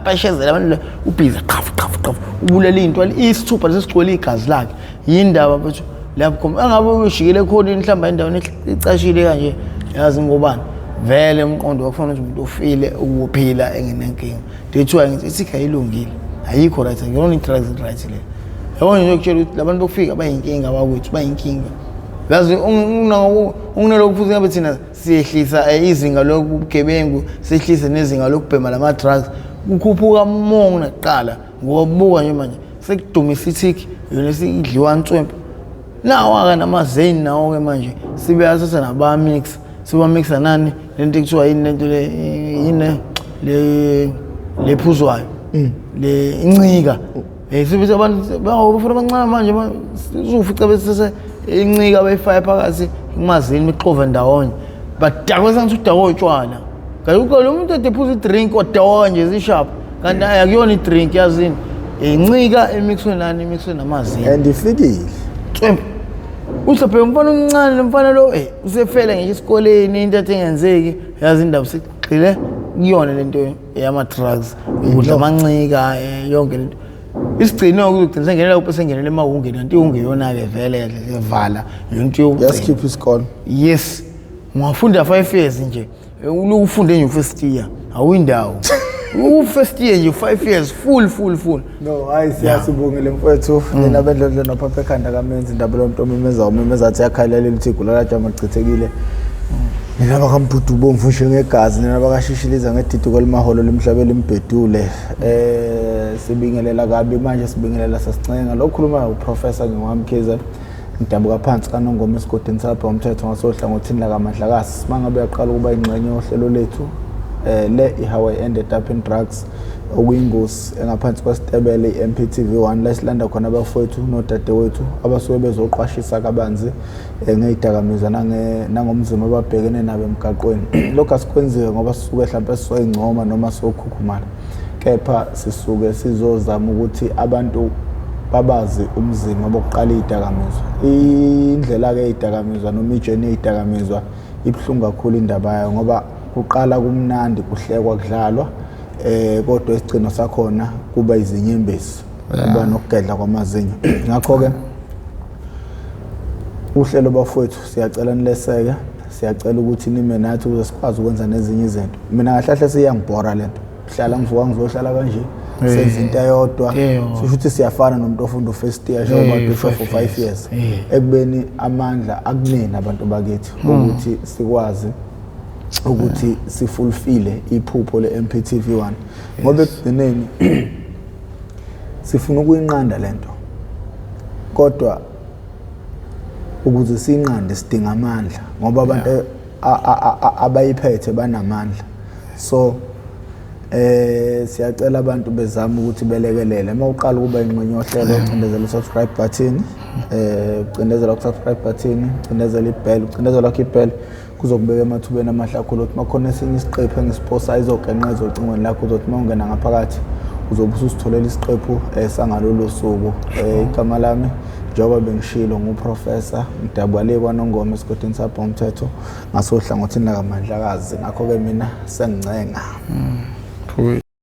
bashezela abantu la, ubhizi qhafu qhafu qhafu ubulala iy'ntwala, isithupha lesigcwele igazi lakhe. Yindaba mfethu lapho khona engabe ushikile ekhoneni mhlawumbe endaweni ecashile kanje, yazi ngobani? Vele umqondo wakufana ukuthi umuntu ofile ukuphila engenankinga. That's why ngithi ithiki ayilungile, ayikho right, akuyona i-drugs right le. Yabona nje ukutshela ukuthi labantu bokufika bayinkinga, bakwethu bayinkinga. Yazi unginalokhu futhi ngabe thina siyehlisa izinga lobugebengu, sehlise nezinga lokubhema lama-drugs, kukhuphuka more kunakuqala. Ngoba buka nje manje sekudumisa ithiki, yona isidliwa nswempu, nawa-ke namazeni nawo-ke manje sibeyathatha nabamix, sibamixa nani lento ekuthiwa yini lento le, yini le lephuzwayo le, incika. Sibiza abantu bafuna abancane manje, uzofica besese incika bayifake phakathi kumazini, bexove ndawonye, badakwe sengathi udakwe utshwala. Kanti lo muntu ade ephuza i-drink wadakwa nje zishaphu, kanti akuyona i-drink, yazini, incika emixwe nani, emixwe namazini. And ifikile. Tswempu. Uhlophe umfana omncane, lo mfana lo usefela ngisho esikoleni, into ethi engenzeki. Yazi indaba sigxile kuyona lento yama-drugs, ukudla amancika, yonke lento isigcine ukugcina sengenela kuphi, sengenela emawungeni, kanti iwunge yona-ke vele kahle vala yonto yokugcina. Yasikhipha isikole. Yes, ungafunda 5 years nje, ufunde nje first year, awuyindawo, u-first year nje 5 years full full full. No, hayi, siyasibongile mfowethu. Nina bendlondlo nophapha ekhanda kamenzi indaba lo muntu omemeza umemeza athi yakhalela lithi igula lajama lichithekile. Nina bakambhudu ubomvu nje ngegazi, nina bakashishiliza ngedidi kwalimaholo lemhlaba elimbhedule. Sibingelela kabi manje, sibingelela sasincenga. Lo khuluma uProfessor Ngewamkhize. Ngidabuka phansi kaNongoma esigodini sapha umthetho ngasohlangothini lakaMandlakazi. Mangabe uyaqala ukuba ingxenye yohlelo lethu, le i-How I Ended Up in Drugs, okuyingosi engaphansi kwesitebele i-MPTV 1, la esilanda khona abafowethu nodadewethu abasuke bezoqwashisa kabanzi ngey'dakamizwa nangomzimo ababhekene nabo emgaqweni. Lokhu asikwenziwe ngoba sisuke hlampe sizoyincoma noma siyokhukhumala, kepha sisuke sizozama ukuthi abantu babazi umzimo bokuqala iy'dakamizwa. Indlela-ke ey'dakamizwa noma ijeni ey'dakamizwa ibuhlungu kakhulu indaba yayo, ngoba kuqala kumnandi, kuhlekwa, kudlalwa, kodwa isigcino sakhona kuba izinyembezi, kuba nokugedla kwamazinyo. Ngakho-ke uhlelo bafowethu siyacela nileseke, siyacela ukuthi nime nathi ukuze sikwazi ukwenza nezinye izinto. Mina kahle kahle siyangibhora lento, hlala ngivuka ngizohlala kanje, senza into eyodwa. Sisho ukuthi siyafana nomuntu ofunda u-first year njengoba usho for 5 years, ekubeni amandla akunini abantu bakithi ukuthi sikwazi ukuthi sifulfile iphupho le-MPTV 1, ngoba ekugcineni sifuna ukuyinqanda lento, kodwa ukuze siyinqande sidinga amandla, ngoba abantu abayiphethe banamandla. So siyacela abantu bezama ukuthi belekelele. Uma uqala ukuba ingxenye yohlelo, ucindezela u-subscribe button, ucindezela ku-subscribe button, ucindezela i-bell, ucindezela kwakho i-bell kuzokubeka emathubeni amahle kakhulu ukuthi makhona esinye isiqephu engisiphosa izogenqa ezocingweni lakho. Uzothi uma ungena ngaphakathi uzobe ususitholela isiqephu sangalolu suku. Igama lami, njengoba bengishilo, nguProfessor Mdabuka le kwaNongoma esigodini sapha umthetho ngasohlangothini lakaMandlakazi. Ngakho-ke mina sengincenga. Phuwe.